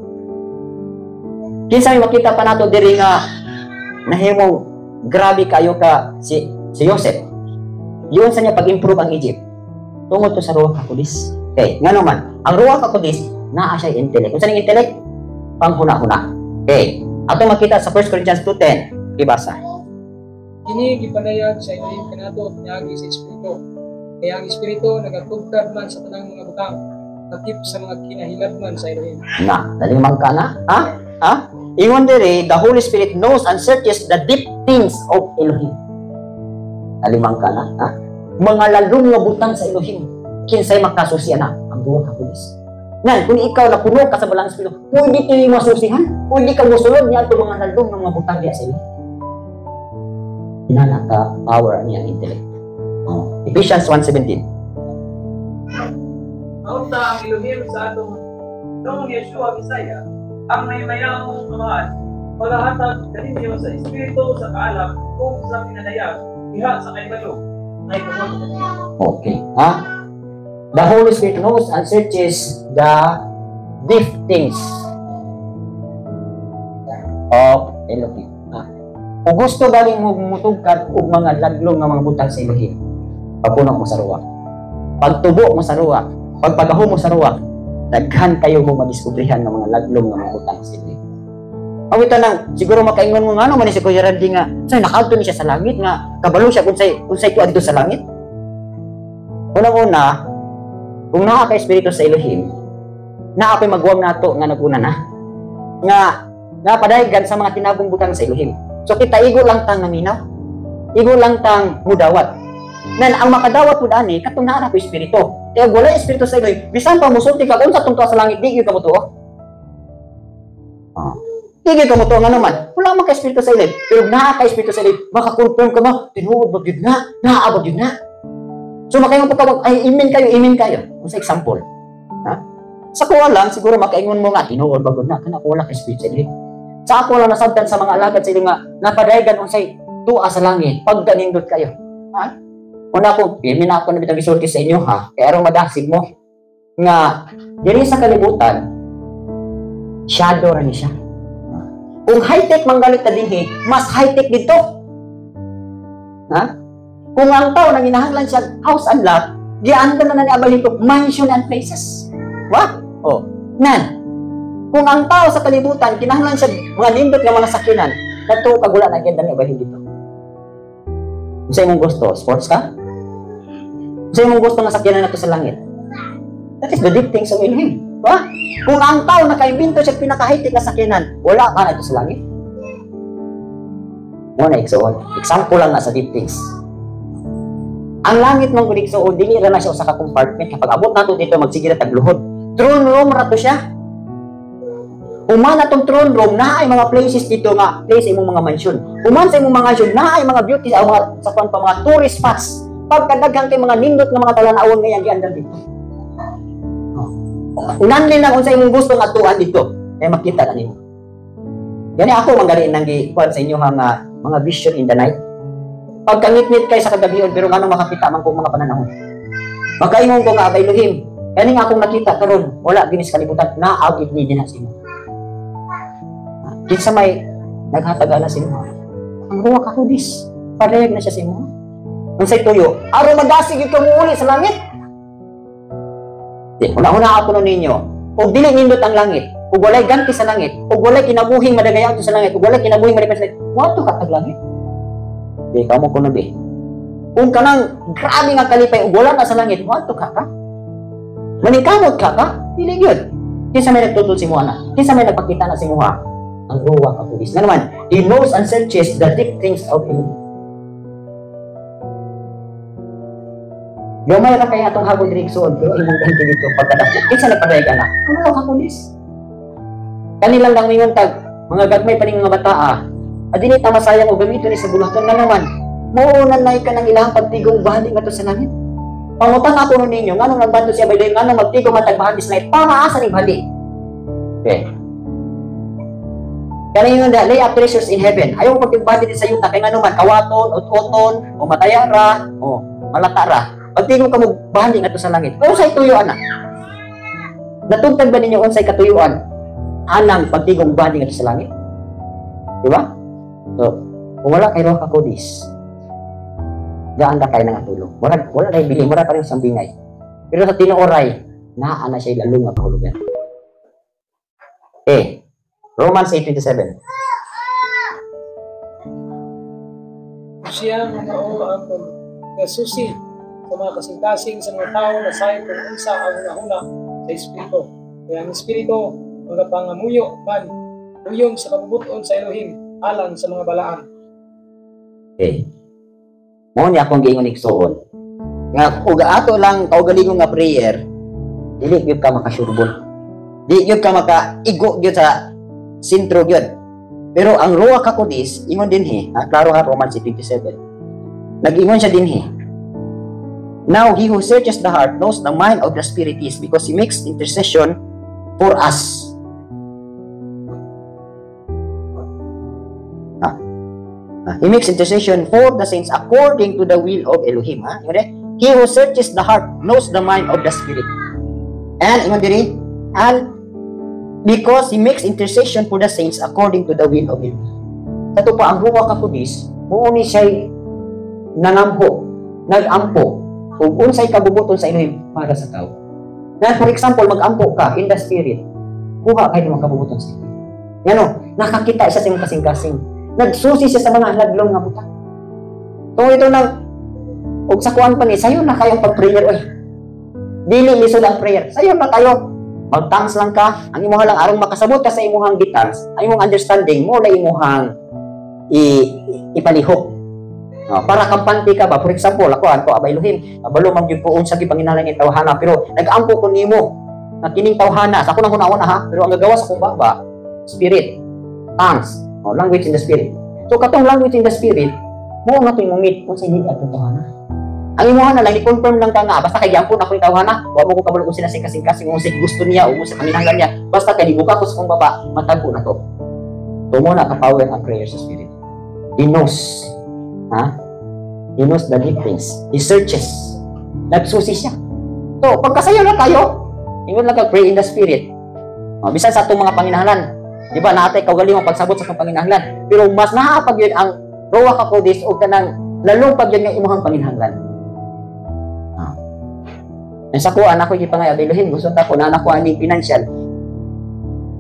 Kinsa may makita pa nato diri nga nahimong grabe kayo ka si si Joseph. Yun sa niya pag-improve ang Egypt. Tungod to sa Ruach HaKodesh. Okay, ngano man, ang Ruach HaKodesh naa siya intellect. Unsa ning intellect? Panghuna-huna. Okay. Ato makita sa 1 Corinthians 2:10. Ibasa. Kini gipanayag sa Elohim kanato pinaagi sa Espiritu. Kaya ang Espiritu nagatugkad man sa tanang mga butang, lakip sa mga kinahiladman sa Elohim. Na, nalimang ka na? Ha? Ha? Ingon diri, the Holy Spirit knows and searches the deep things of Elohim. Nalimang ka na? Ha? Mga lalong nga butang sa Elohim. Kinsay makasusian na? Ang Ruach HaKodesh. Nan, kung ikaw napuno ka sa Balang Espiritu, pwede kayo masusihan. Pwede ka musulod niya itong mga lalong nga mga butang diya sa Elohim. Inana ka power niya intellect. Oh. Ephesians 1:17. Maunta ang Elohim sa atong Noong Yeshua Mesaya, ang may mayamong amahan, pagahatag kaninyo sa Espiritu sa kaalam ug sa pinanayag, diha sa kahibalo, ay tungod kaniya. Okay. Ha? The Holy Spirit knows and searches the deep things of Elohim. Ha? Kung gusto galing mo mutugkad og mga laglong nga mga butang sa Elohim, pagpuno mo sa Ruach. Pagtubo mo sa Ruach, pagpagahom mo sa Ruach, daghan kayo mo madiskubrihan ng mga laglong nga mga butang sa Elohim. Ang ito nang, siguro makaingon mo nga, ano man ni si Kuya Randy nga, say, nakaadto ni siya sa langit nga, kabalo siya kung say tuad sa langit. Unang-una, kung naa ka espiritu sa Elohim, naa pa'y magwam nato nga naguna na. Nga nga padaygan sa mga tinagong butang sa Elohim. So kita igo lang tang naminaw. Igo lang tang mudawat. Nan ang makadawat pud ani katong naa ra ko espiritu. Kaya wala espiritu sa Elohim, bisan pa musulti ka unsa tungtuwa sa langit, di gyud ka motuo. Ah. Di gyud ka motuo, ngano man? Wala man ka espiritu sa Elohim. Pero naa ka espiritu sa Elohim, makakonfirm ka mo, tinuod ba gyud na? Naa ba gyud na? So makaingon po ka, ay imin kayo, imin kayo. Unsa example? Ha? Sa kuha lang, siguro makaingon mo nga, tinuod ba gud na, kana wala ka espiritu sa Elohim. Sa ako lang nasabtan sa mga alagad sa Elohim nga, napadayagan unsay tuwa sa langit, pagkanindot kayo. Ha? Una ko, imin ako na bitang gisulti sa inyo ha, kaya aron madasig mo, nga, diri sa kalibutan, shadow ra ni siya. Kung high-tech manggalit ta dinhi, mas high-tech dito. Ha? Kung ang tao nang inahanglan siya house and lot, giando na na ni abalhin ko mansion and places. What? Oh, nan. Kung ang tao sa kalibutan kinahanglan siya mga nindot nga mga sakyanan, kadto kag wala na gyud ni abalhin dito. Unsa imong gusto? Sports ka? Unsa imong gusto nga sakyanan nato sa langit? That is the deep things of Elohim. Ba? Kung ang tao nakaimbento siya pinaka high-tech nga sakyanan, wala ka na ito sa langit. Mo na igsoon. Example lang na sa deep things. Ang langit man gud igsoon, dili ra na siya usa ka compartment. Kapag abot nato dito, magsige ra tagluhod. Throne room ra to siya. Human atong throne room, naay mga places dito nga place imong mga mansion. Human sa imong mga mansion, naay mga beauty sa mga sa kuan pa mga tourist spots. Pagkadaghan kay mga nindot nga mga talan-awon nga giandam dito. Oh. Unan lang unsa imong gusto nga atuan dito, kay makita na nimo. Gani ako manggali nang gi kuan sa inyo nga mga vision in the night. Pagkangitngit kay sa kagabion pero ngano makakita man kong mga pananahon. Makaingon ko nga abay Elohim, kaning akong nakita karon wala ginis kalibutan, naa gid ni dinha sa imo. Kinsa may naghatag ana sa imo? Ang Ruach HaKodesh. Padayag na siya sa imo. Unsay tuyo? Aron madasig gyud ka muuli sa langit. Di, una-una ako nun ninyo. Ug dili nindot ang langit, ug walay ganti sa langit, ug walay kinabuhing madagayan sa langit, ug walay kinabuhing madagayan sa langit, wato ka tag langit. Di ka mo kuno di. Kung kanang grabe nga kalipay ug wala na sa langit, wato ka ka. Manikamot ka ka, dili gyud. Kinsa may nagtutol si mo ana? Kinsa may nagpakita na si mo ha? Ang Ruach HaKodesh. Nga naman, he knows and searches the deep things of Him. Gamay ra kay atong hagod diri igsoon, pero imong ganti dito pagkadako. Kinsa nagpadayag ana? Ang Ruach HaKodesh. Kanilang lang mingon tag mga gagmay pa ning mga bataa. Adini ta masayang og gamiton ni sa buluhaton nga naman. Mao na nay ka nang ilang pagtigong bahali ngadto sa langit. Pangutan ako nun ninyo, nganong nagbando siya bayloy, nganong magtigong man tag bahali sa langit, para asa ning bahali? Okay. Kaya yung lay up treasures in heaven. Ayaw pagtigbahali din sa yuta, kay ngano man, kawaton, ut-uton, o mataya ra, o malata ra. Pagtigong ka mo bahali ngadto sa langit. Unsay tuyo ana? Natugtag ba ninyo unsay katuyuan anang pagtigong bahali ngadto sa langit? Di ba? So, kung wala kay Ruach HaKodesh, gaan ka kayo nga tulog. Wala na bili, wala pa rin sambingay. Pero sa tinuoray, naa na siya lalong nga kahulugan. Eh, Romans 8:27. Siya nga mao ang nagasusi sa mga kasing-kasing sa mga tao na sayop kung unsa ang hunahuna sa Espiritu. Kaya ang Espiritu magapangamuyo man uyon sa kabubuton sa Elohim alang sa mga balaan. Okay. Mao ni akong giingon igsuon. Nga og ato lang kaugalingon nga prayer, dili gyud ka makasurbol. Di gyud ka makaigo gyud sa sentro gyud. Pero ang Ruach HaKodesh ingon dinhi, ha, klaro ha, Romans 8:27. Nag-ingon siya dinhi. Now he who searches the heart knows the mind of the Spirit is, because he makes intercession for us. He makes intercession for the saints according to the will of Elohim. Ha? He who searches the heart knows the mind of the Spirit. And, ingon diri, and because he makes intercession for the saints according to the will of Elohim. Sa ito pa, ang Ruach HaKodesh, mao ni siya'y nangampo, nagampo, ug unsay kabubuton sa Elohim para sa tao. Na, for example, magampo ka in the Spirit, kuha kayo ng kabubuton sa Elohim. Ngano, nakakita siya sa imong kasing-kasing. Nagsusi siya sa mga ladlong nga buta. So ito nang, og sa kuan pa ni, sayo na kayong pag-prayer, oy. Dili lisod ang prayer. Sayo na kayo. Mag-thanks lang ka. Ang imuha lang, arong makasabot ka sa imuhang gitans, ang imong understanding, mo na imuhang ipalihok. No, para kampante ka ba? For example, ako, anto, abay Elohim, kabalo man gyud ko unsa gyud panginahanglan ni tawhana, pero nag-ampo ko nimo na kining tawhana, sa ako nang huna-huna ha, pero ang gagawa sa akong baba, spirit, tongues, oh, language in the spirit. So katong language in the spirit, mo nga to'y mumit kung sa hindi atong tawhana. Ang imuha na lang, i-confirm lang ka nga, basta kay giampon ako yung tawhana, wa mo ko kabalo kung sila sa kasing-kasing, kung sa gusto niya, o kung sa panginahanglan niya, basta kay dibuka ko sa akong baba, matago na to. So mo na ka-power ang prayer sa spirit. He knows. Ha? He knows the deep things. He searches. Nagsusi siya. So, pagkasayo na tayo, ingon lang ka, pray in the spirit. O, bisan sa atong mga panginahanglan, di ba, naatay kaugalingon pagsabot sa atong panginahanglan. Pero mas naapag yun ang Ruach HaKodesh o kanang lalong pag yun nga imuhang panginahanglan. Ang sa kuha, anak ko yung pangay, Elohim, gusto ta ko na anak ko aning financial.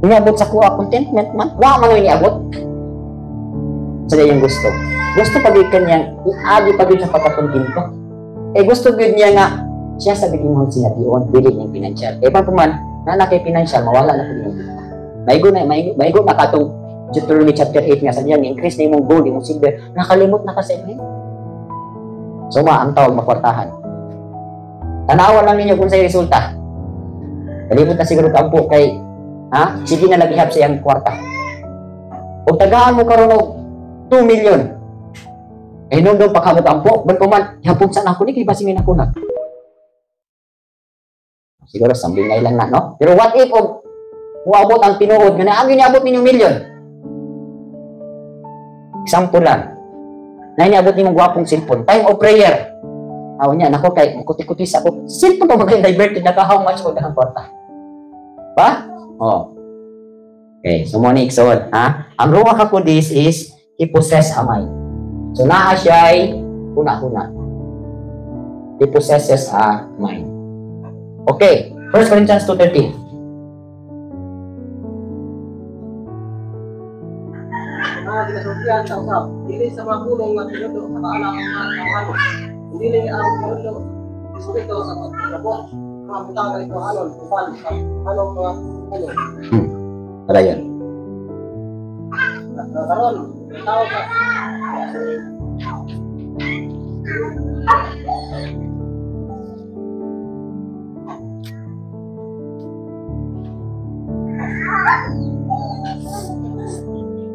Niabot sa kuha, contentment man. Wa man yung niabot. Sa iyang gusto. Gusto pag yun kanyang iagi pag yun sa pagkakontento. Gusto yun niya nga, siya sa biging mong sination, dili niyang financial. Pa man, na na kay financial, mawala na po yung kita. Maigo na, maigo, maigo na katong Deuteronomy chapter 8 nga sa niya, ni-increase na imong gold, imong silver, nakalimot na ka sa inyo. So ma, ang tawag makwartahan. Tanawa lang ninyo kung sa'yo resulta. Kalimot na siguro kampo kay Ha? Sige na lagi sa iyang kwarta. Og tagaan mo karon og 2 million. Eh nung pagkamot ampo, ban man, ihapon sa nako ni kay basin may nakunat. Siguro sambingay lang na, no? Pero what if og muabot ang tinuod nga naagi niabot ninyo million? Example lang. Na niabot nimong gwapong cellphone, time of prayer. Aw niya nako kay mukuti-kuti sa ako. Cellphone pa magay diverted na ka, how much mo ang kwarta? Ba? Oh. Okay, so mo ni igsoon, ha? Ang Ruach HaKodesh is he possess a mind. So naa siya'y huna-huna. He possesses a mind. Okay, 1 Corinthians 2:13. Mga ginasultihan sa usab, dili sa mga pulong nga tinudlo sa kaalam nga tawhanon, dili ang tinudlo Espiritu sa pagkabot mga butang nga ituhanon uban sa anong mga pulong. Tara yun. Karon, tao ka.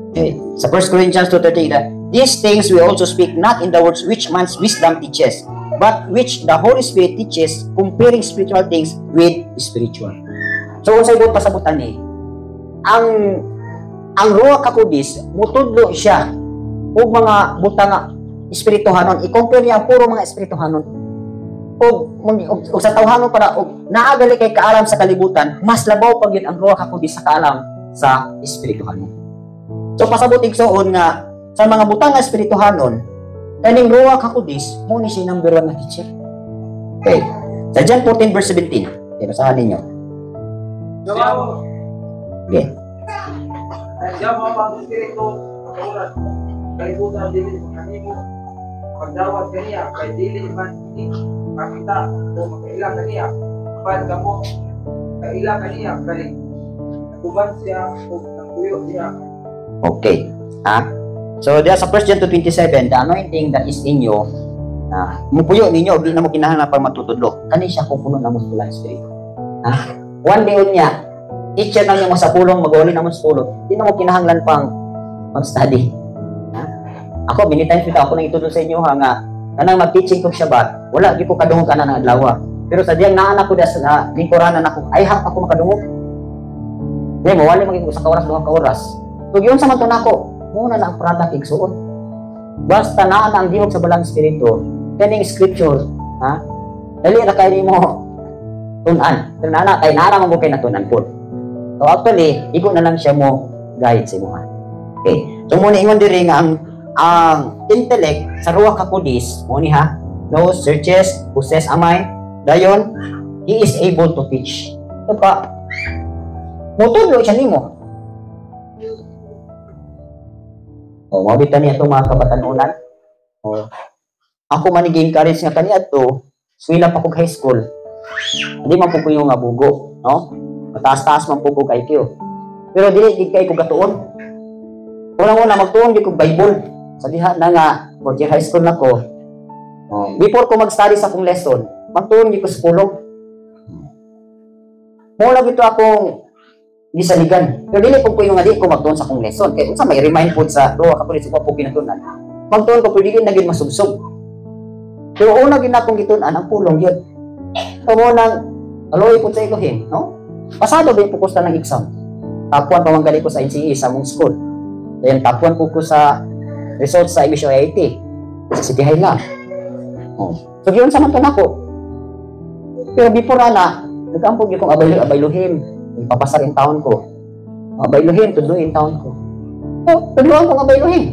Okay. Sa 1 Corinthians 2:13, these things we also speak not in the words which man's wisdom teaches, but which the Holy Spirit teaches, comparing spiritual things with spiritual. So, unsay buot pasabutan ni? Ang Ruach HaKodesh mutudlo siya og mga butang nga espirituhanon, i-compare niya ang puro mga espirituhanon. Og sa tawhanon para og naa gali kay kaalam sa kalibutan, mas labaw pa gyud ang Ruach HaKodesh sa kaalam sa espirituhanon. So pasabot igsoon nga sa mga butang nga espirituhanon, kaning Ruach HaKodesh mo ni siya number 1 na teacher. Okay. Sa John 14 verse 17. Okay, basahan ninyo. Okay. Siya mo ang espiritu sa kaulan. Kalibutan dili kanimo pagdawat kaniya kay dili man ini makita o makaila kaniya. Apan kamo kaila kaniya kay naguban siya og nagpuyo diha. Okay. Ha? So diya sa 1 John 2:27, the anointing that is in you, mupuyo ninyo, di na mo kinahanglan pang magtutudlo. Kani siya kung puno na mo sa Espiritu. Ha? One day unya, teacher na niya mo sa pulong, mag-uli na mo sa pulong, di na mo kinahanglan pang mag-study. Ha? Ako, many times ito, ako nang itudlo sa inyo ha, nga, kanang mag-teaching kong Shabbat, wala, di ko kadungog ka na ng adlaw. Pero sa diyang naan ako sa lingkuranan ako, ay hap ako makadungog. Di, mawali maging usa ka oras, 2 ka oras. So, yun sa man ako, muna na ang product igsuon. Basta naa na ang dihog sa Balang Espiritu, kaning scripture, ha? Dali ra kay nimo tun-an. Pero naa kay naa ra man kay natunan pod. So actually, igo na lang siya mo guide sa imuha. Okay. So mo ni ingon diri nga ang intellect sa Ruach HaKodesh, mo ni ha, knows, searches, possess a mind, dayon he is able to teach. So pa motudlo siya nimo. O, mabita niya itong mga kabatanunan. O, ako man nag-encourage nga kaniya to, swila pa kog high school. Hindi man po ko yung nga bugo, no? Mataas-taas man po kog IQ. Pero dili gid kay ko gatuon. Una-una magtuon gid kog Bible. Sa diha na nga fourth year high school na ko. O, before ko mag-study sa akong lesson, magtuon gid ko sa pulong. Mula gito akong gisaligan. Pero dili po ko yung nga di ko magtuon sa akong lesson. Kaya unsa may remind po sa Ruach HaKodesh ko po ginatunan. Magtuon ko pero dili na gid masubsob. Pero una gid akong gitun-an ang pulong yun. So mo nang aloy po sa Elohim, no? Pasado ba yung po ko sa ng exam? Tapuan pa man gali ko sa NCE sa mong school. Then tapuan po ko sa results sa MSUIT sa City High lang. Oh. So giyon sa man to nako. Pero before ana, nagampog gyud kong abayluhim. Ipapasar in taon ko. Abayluhim, tudluin taon ko. Oh, tudluan kong abayluhim.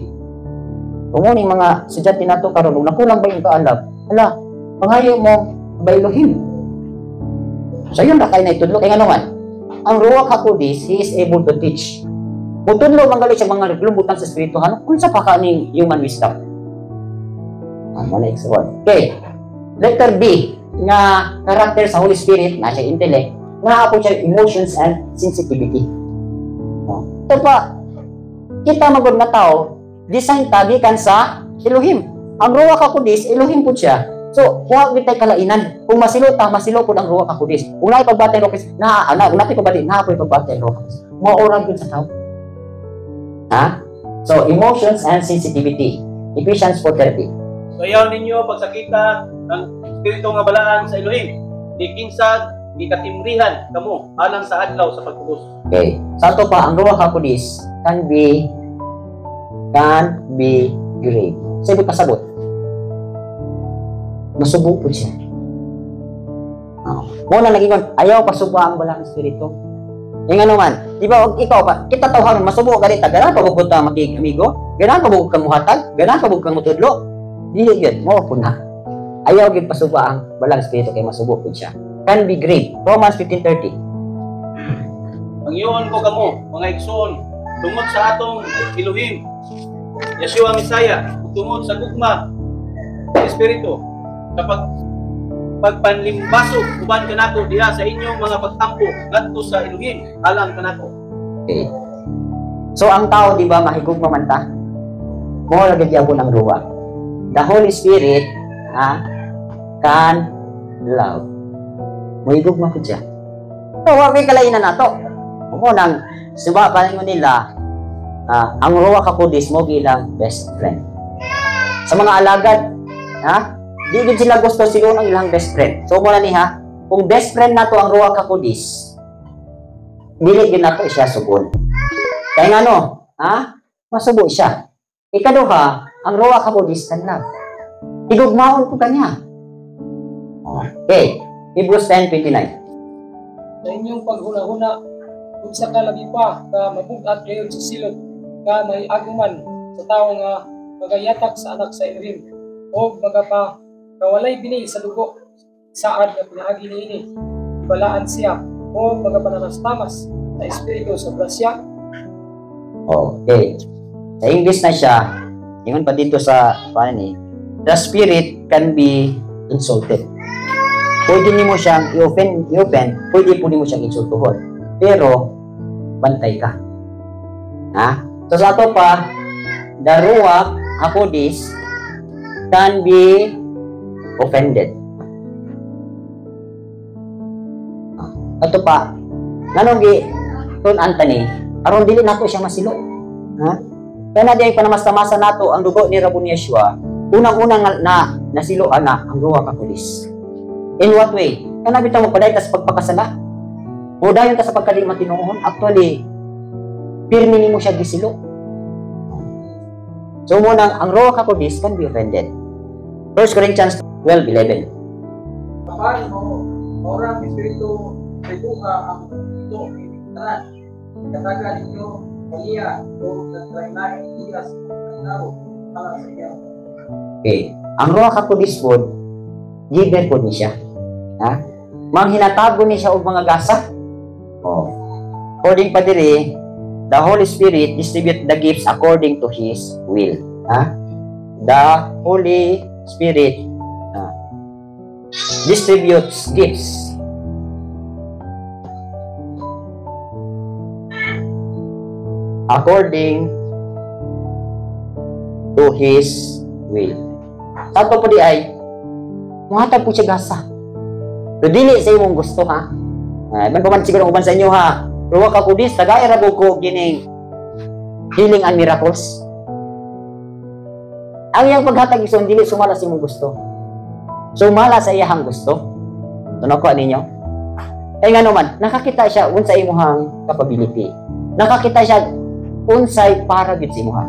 Tungod ning mga estudyante nato karon, ug nakulang ba yung kaalam? Hala, pangayo mo abayluhim. So yun ra kay na itudlo kay ngano man. Ang Ruach HaKodesh, he is able to teach. Mutudlo man gali siya mga reglumbutan sa espiritu hano unsa pa ka ning human wisdom. Mo na igsuon. Okay. Letter B nga character sa Holy Spirit na siya intellect, nga po siya emotions and sensitivity. Oh. Ito pa, kita magod na tao, design ta gikan sa Elohim. Ang Ruach HaKodesh, Elohim po siya. So, wa gyud tay kalainan. Kung masilo ta, masilo pud ang Ruach HaKodesh. Kung naay pagbati ang Ruach HaKodesh, na ana, kung naay pagbati, naa po'y pagbati ang Ruach HaKodesh. Mao ra gyud sa tao. Ha? So, emotions and sensitivity. Ephesians 4:30. So ayaw ninyo pagsakita ng Espiritu nga balaan sa Elohim. Ni kinsa gikatimrihan kamo alang sa adlaw sa pagtubos. Okay. Sa ato pa, ang Ruach HaKodesh can be grieved. Sa ibig pasabot, masubo po siya. Oh. Mo na nagingon, ayaw pasubo ang Balaang Espiritu. Yung ano man, di ba, og ikaw pa, kita tawhanon, masubo ka dita, ganahan pa bugod ta makig amigo, ganahan pa bugod kang muhatag, ganahan pa bugod kang mutudlo. Dili gyud, mo po na. Ayaw gyud pasubo ang Balaang Espiritu kay masubo po siya. Can be grieved. Romans 15:30. Mangyoon ko kamo, mga igsoon, tungod sa atong Elohim, Yeshua Messiah, ug tungod sa gugma sa Espiritu, sa pagpanlimbasog uban kanako diha sa inyong mga pagtampo ngadto sa Elohim alang kanako. Okay. So ang tao, di ba, mahigugma man ta? Mo lagi gyapon ang ruwa. The Holy Spirit, ha, can love. Mahigugma ko siya. So, wa may kalainan nato. Mo nang suba pa nila, ang Ruach HaKodesh mo bilang best friend. Sa mga alagad, ha, di gid sila gusto siguro ang ilang best friend. So mo na ni ha, kung best friend nato ang Ruach HaKodesh, dili gid nato siya sugon. Kaya nga no, ha? Masubo siya. Ikaduha, ang Ruach HaKodesh can love. Higugmaon ko kanya. Okay. Hebrews 10:29. Sa inyong paghuna-huna, unsa ka labi pa ka mabugat gayud sa silot nga may aguman sa tawo nga magayatak sa Anak sa Elohim o magapa kawalay bini sa dugo saad nga pinaagi niini balaan siya o magapanamastamas sa Espiritu sa grasya? Okay. Sa English na siya, ingon pa dito sa paano ni, the spirit can be insulted. Pwede nimo siyang i-offend, pwede po nimo siyang insultuhon. Pero bantay ka. Ha? So sa ato pa, the Ruach HaKodesh can be offended. Ato pa, nganong gi tun-an ta ni, aron dili nato siya masilo. Ha? Kaya na di ay panamasta-masa nato ang dugo ni Rabon Yeshua, unang-unang na nasiloan na ang Ruach HaKodesh. In what way? Kana bitaw mo paday tas pagpakasala. O dayon ta sa pagkadi matinuon, actually pirmi nimo siya gisilo. So mo nang ang Ruach HaKodesh can be offended. 1 Corinthians 12:11. Apan mo maurang Espiritu sa duha ang ito tanan. Kataga ninyo kaniya o naglain-lain iya sa tao alang sa iya. Okay. Ang Ruach HaKodesh pod, giver pod ni siya. Ha? Manghinatago ni siya og mga gasa. Oh. According pa diri, the Holy Spirit distribute the gifts according to His will. Ha? The Holy Spirit, ha, distributes gifts according to His will. Sa po di ay, muhatag po siya gasa. So, dili sa imong gusto, ha? Ay, man pa man siguro uban sa inyo, ha? Ruach HaKodesh, tagay ra ko gining healing and miracles. Ang iyang paghatag ison dili sumala sa imong gusto. Sumala sa iyang gusto. So, nakuha ninyo? Kaya nga naman, nakakita siya unsa imuhang capability. Nakakita siya unsay para gid sa imuha.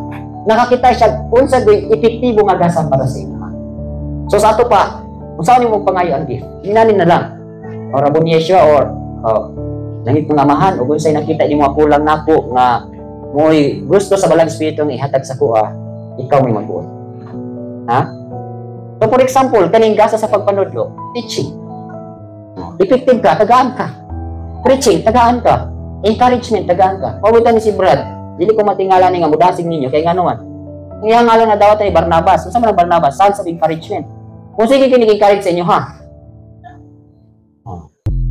Nakakita siya unsa gyud epektibo nga gasa para sa imuha. So sa ato pa, unsa nimo pangayo ang gift? Inanin na lang. Or Rabon Yeshua or langit mong amahan ug unsay nakita nimo kulang nako nga mo'y gusto sa Balang Espiritu nga ihatag sa kuha, ikaw may magbuot. Ha? So for example, kaning gasa sa pagpanudlo, teaching. Effective ka, tagaan ka. Preaching, tagaan ka. Encouragement, tagaan ka. Pawitan ni si Brad, dili ko matingala ni nga mudasig ninyo kay ngano man. Ang iyang ngalan nga dawat ay Barnabas. Unsa man ang Barnabas? Sons of encouragement. Kung sige kinig-encourage sa inyo, ha?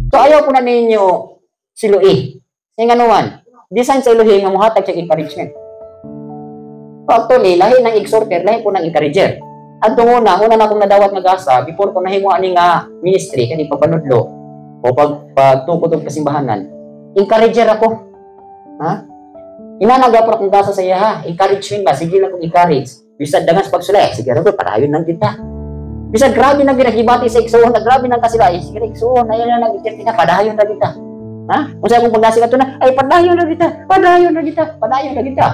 So ayaw po na ninyo silui. Kay ngano man, design sa Elohim nga mohatag siya encouragement. So actually, lahi ng exhorter, lahi po ng encourager. Adtong una, una na akong nadawat nga gasa before ko nahimo ani nga ministry kani pagpanudlo o pagtukod og kasimbahanan. Encourager ako. Ha? Inana gapon akong gasa sa iya ha. Encouragement ba? Sige lang kong encourage. Bisag daghan sa pagsulay, sige ra ko, padayon lang kita. Bisag grabe nang ginagibati sa igsuon, na grabe nang kasila, eh, sige igsuon, ayaw na nag na padayon na kita. Ha? Unsa akong pagdasig ato na, ay padayon na kita, padayon na kita, padayon na kita.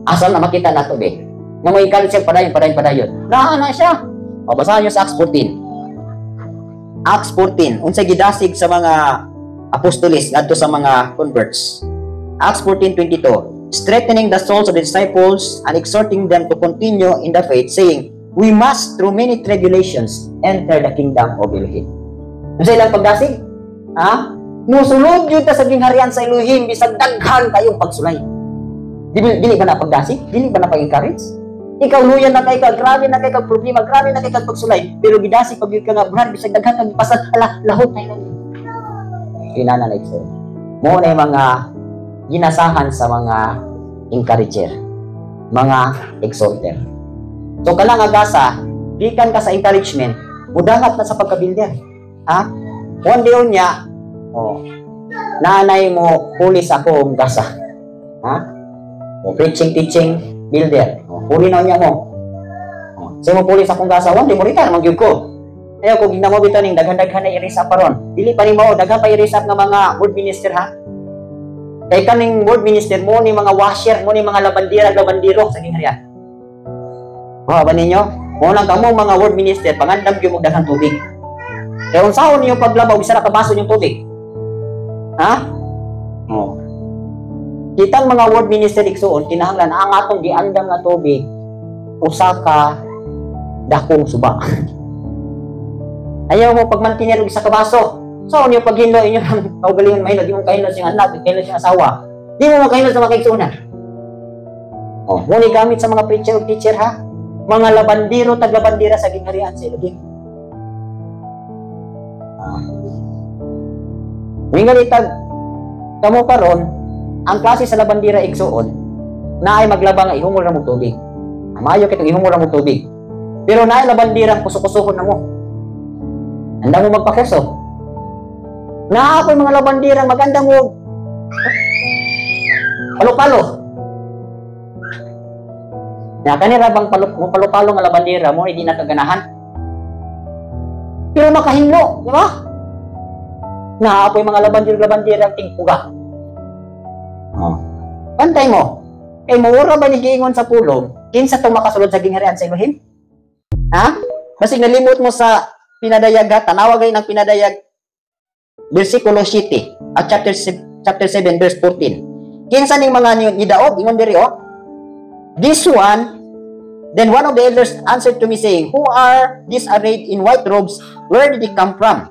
Asa na makita nato be? Nga mo encourage siya padayon, padayon, padayon. Naa na siya. O, basahan niyo sa Acts 14. Acts 14, unsay gidasig sa mga apostoles ngadto sa mga converts. Acts 14:22, strengthening the souls of the disciples and exhorting them to continue in the faith, saying, "We must through many tribulations enter the kingdom of Elohim." Unsa ilang pagdasig? Ha? Musulod gyud ta sa gingharian sa Elohim bisag daghan kayong pagsulay. Dili, dili ba na pagdasig? Dili ba na pag-encourage? Ikaw luyan na kay ka, grabe na kay kag problema, grabe na kay kag pagsulay, pero gidasig pag ka nga brad bisag daghan kag pasad, ala lahot na ilang. Inana na igsoon. Mo na yung mga ginasahan sa mga encourager, mga exhorter. So kala nga gasa, gikan ka sa encouragement, mudangat na sa pagka-builder. Ha? One day niya, oh, nanay mo pulis akong gasa. Ha? O, preaching, teaching, builder. O, puli na niya mo. O, say mo pulis akong gasa, one day mo retire man gyud ko. Ayaw ko ginamo bitaw ning daghan-daghan na i-raise up ron. Dili pa ni mo daghan pa i-raise up nga mga word minister ha. Kay kaning word minister mo ni mga washer mo ni mga labandira labandiro sa gingharian. Wa ba ninyo? Mo lang kamo mga word minister pangandam gyud mo daghang tubig. Kay unsaon ninyo paglaba og isa ra ka baso yung tubig? Ha? Oh. Kitang mga word minister igsuon kinahanglan ang atong giandam nga tubig usa ka dakong suba. Ayaw mo pagmantinir og isa ka baso. So, niyo paghinlo inyo ng kaugalingon mahilo, di mo kahinlo siyang anak, di kahinlo siyang asawa. Di mo makahinlo sa mga kaigsuonan. Oh, mo ni gamit sa mga preacher ug teacher ha. Mga labandiro tag labandira sa gingharian sa Elohim. Ah. Wingali tag kamo karon ang klase sa labandira igsuon na ay maglaba nga ihumol ra mo tubig. Maayo kitong ihumol ra mo tubig. Pero naay labandira kuso-kusohon na mo. Anda mo magpakeso. Naa po'y mga labandira maganda mo palo-palo. Ya kanira bang palo, mo palo-palo nga labandira mo hindi na kaganahan. Pero makahinlo, di ba? Naa po'y mga labandira-labandira tingpuga. Oh. Pantay mo. Kay muura ba ni giingon sa pulong, kinsa tong makasulod sa gingharian sa Elohim? Ha? Basig nalimot mo sa pinadayag ha, tanawa gay ng pinadayag versikulo 7 at chapter 7 verse 14. Kinsa ning mga nidaog ingon diri oh. This one. Then one of the elders answered to me, saying, "Who are these arrayed in white robes? Where did they come from?"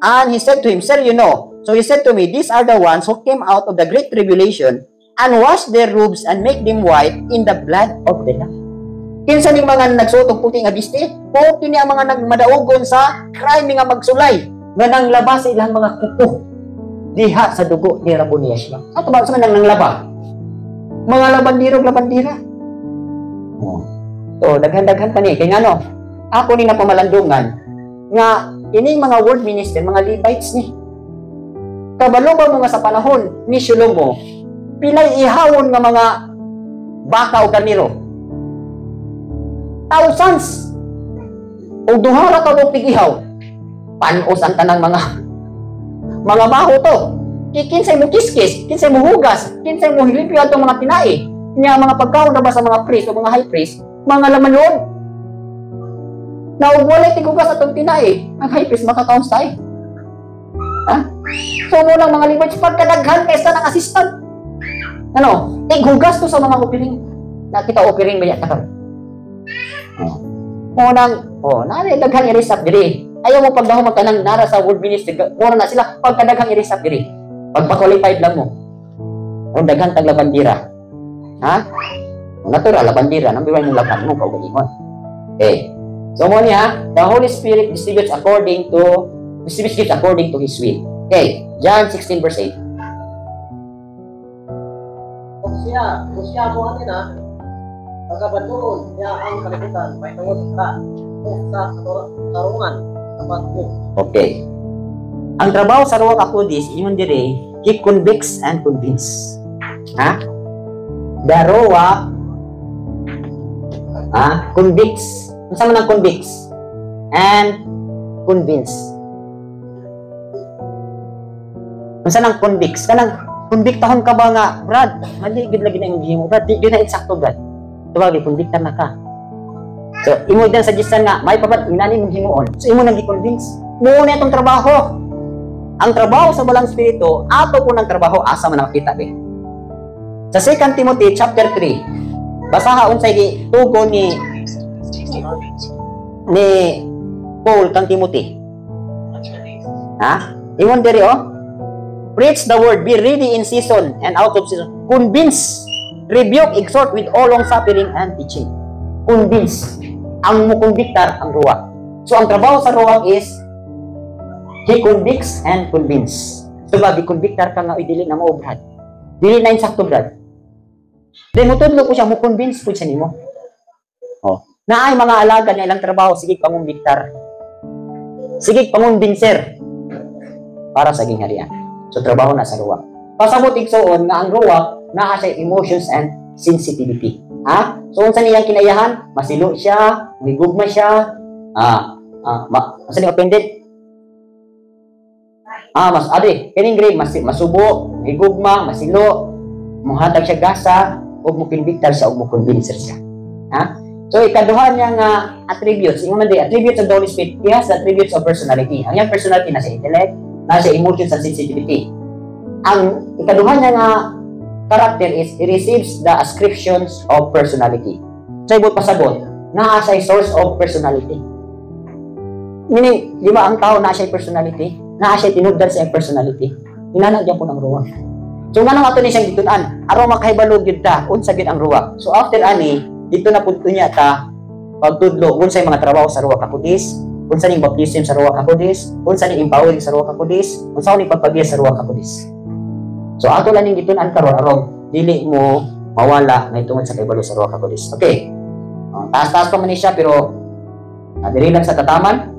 And he said to him, "Sir, you know." So he said to me, "These are the ones who came out of the great tribulation and washed their robes and make them white in the blood of the Lamb." Kinsa ning mga nagsuot og puti nga bisti? Puti ni ang mga nagmadaugon sa crime nga magsulay nga nanglaba sa ilang mga kuko diha sa dugo ni Raboni Yeshua. Ato ba sa nang nanglaba? Mga labandiro labandira. Oh. So daghan-daghan pa ni kay ngano? Ako ni napamalandungan nga ining mga word minister, mga Levites ni. Kabalo ba mo nga sa panahon ni Shlomo, pilay ihawon nga mga baka o karniro? Thousands. O duha ra ka mo pigihaw. Panos ang tanang mga baho to. Kinsay mo kiskis, kinsay mo hugas, kinsay mo hilimpyo atong mga tinai. Nya mga pagkaon na ba sa mga priest o mga high priest, mga laman loob. Na ug walay tigugas atong tinai, ang high priest makakaon sa tayo. Ha? So mo lang mga Levites pagkadaghan kaysa ng assistant. Ano? Tighugas to sa mga offering. Nakita offering ba ta karon? Oh. Mo nang oh, naa daghang i-raise up diri. Ayaw mo pagdahom ang kanang nara sa world ministry, mura na sila pagkadaghang i-raise up diri. Pagpa-qualified lang mo. O daghan tag labandira. Ha? O, natural labandira nang biway mong laban mo kaugalingon. Okay. So mo niya, the Holy Spirit distributes gifts according to His will. Okay. John 16 verse 8. Kung siya mo ani na, Pagkabanduon niya ang kalibutan mahitungod sa sala ug sa katarungan sa paghukom. Okay. Ang trabaho sa Ruach HaKodesh, ingon dire, he convicts and convince. Ha? The Ruach, ha? Convicts. Unsa man ang convicts? And convince. Unsa nang convicts? Kanang convictahon ka ba nga, "Brad, mali gid lagi na imong gihimo, Brad, di gyud na eksakto, Brad." Diba, convictan na ka. So, imo din suggestion nga, may pa brad, inani mong himuon. So, imo nang gi-convince. Mao na itong trabaho. Ang trabaho sa Balang Espiritu, ato po ng trabaho, asa man nakita be. Sa 2 Timothy chapter 3, basaha unsay gi tugon ni Paul kang Timothy. Ha? Ingon diri oh. "Preach the word, be ready in season and out of season. Convince, rebuke, exhort with all long suffering and teaching." Convince. Ang mukumbiktar ang Ruach. So ang trabaho sa Ruach is he convicts and convince. So ba, gikonbiktar ka nga, "Uy, dili na mao, Brad. Dili na insakto, Brad." Then mutudlo ko siya, mo convince po siya nimo. Oh. Naay mga alagad na ilang trabaho, sige pangumbiktar. Sige pangumbinser para sa gingharian. So trabaho na sa Ruach. Pasabot, igsuon, nga ang Ruach naa siya emotions and sensitivity. Ha? So unsa niyang kinayahan? Masilo siya, migugma siya, unsa ni offended? Mas ade, kining grade mas masubo, migugma, masilo, mohatag siya gasa ug mo-convictar siya ug mo-convincer siya. Ha? So ikaduha niya nga attributes, ingon man di attributes of the Holy Spirit, he has the attributes of personality. Ang iyang personality nasa intellect, nasa emotions and sensitivity. Ang ikaduha niya nga character is he receives the ascriptions of personality. Sa ibot pasabot, naa siya source of personality. Meaning, di ba ang tao naa siya personality? Naa siya tinubdan sa iyang personality. Inana gyud po ng Ruach. So nga nang ato ni siyang gitun-an, aron makahibalo gyud ta unsa gyud ang Ruach. So after ani, dito na pud niya ta pagtudlo unsay mga trabaho sa Ruach HaKodesh, unsa ning baptism sa Ruach HaKodesh, unsa ning empowering sa Ruach HaKodesh, unsa ning pagpagiya sa Ruach HaKodesh. So ato lang ning gitun-an karon aron dili mo mawala nga tungod sa kahibalo sa Ruach HaKodesh. Okay. Taas-taas pa man ni siya pero diri lang sa tataman.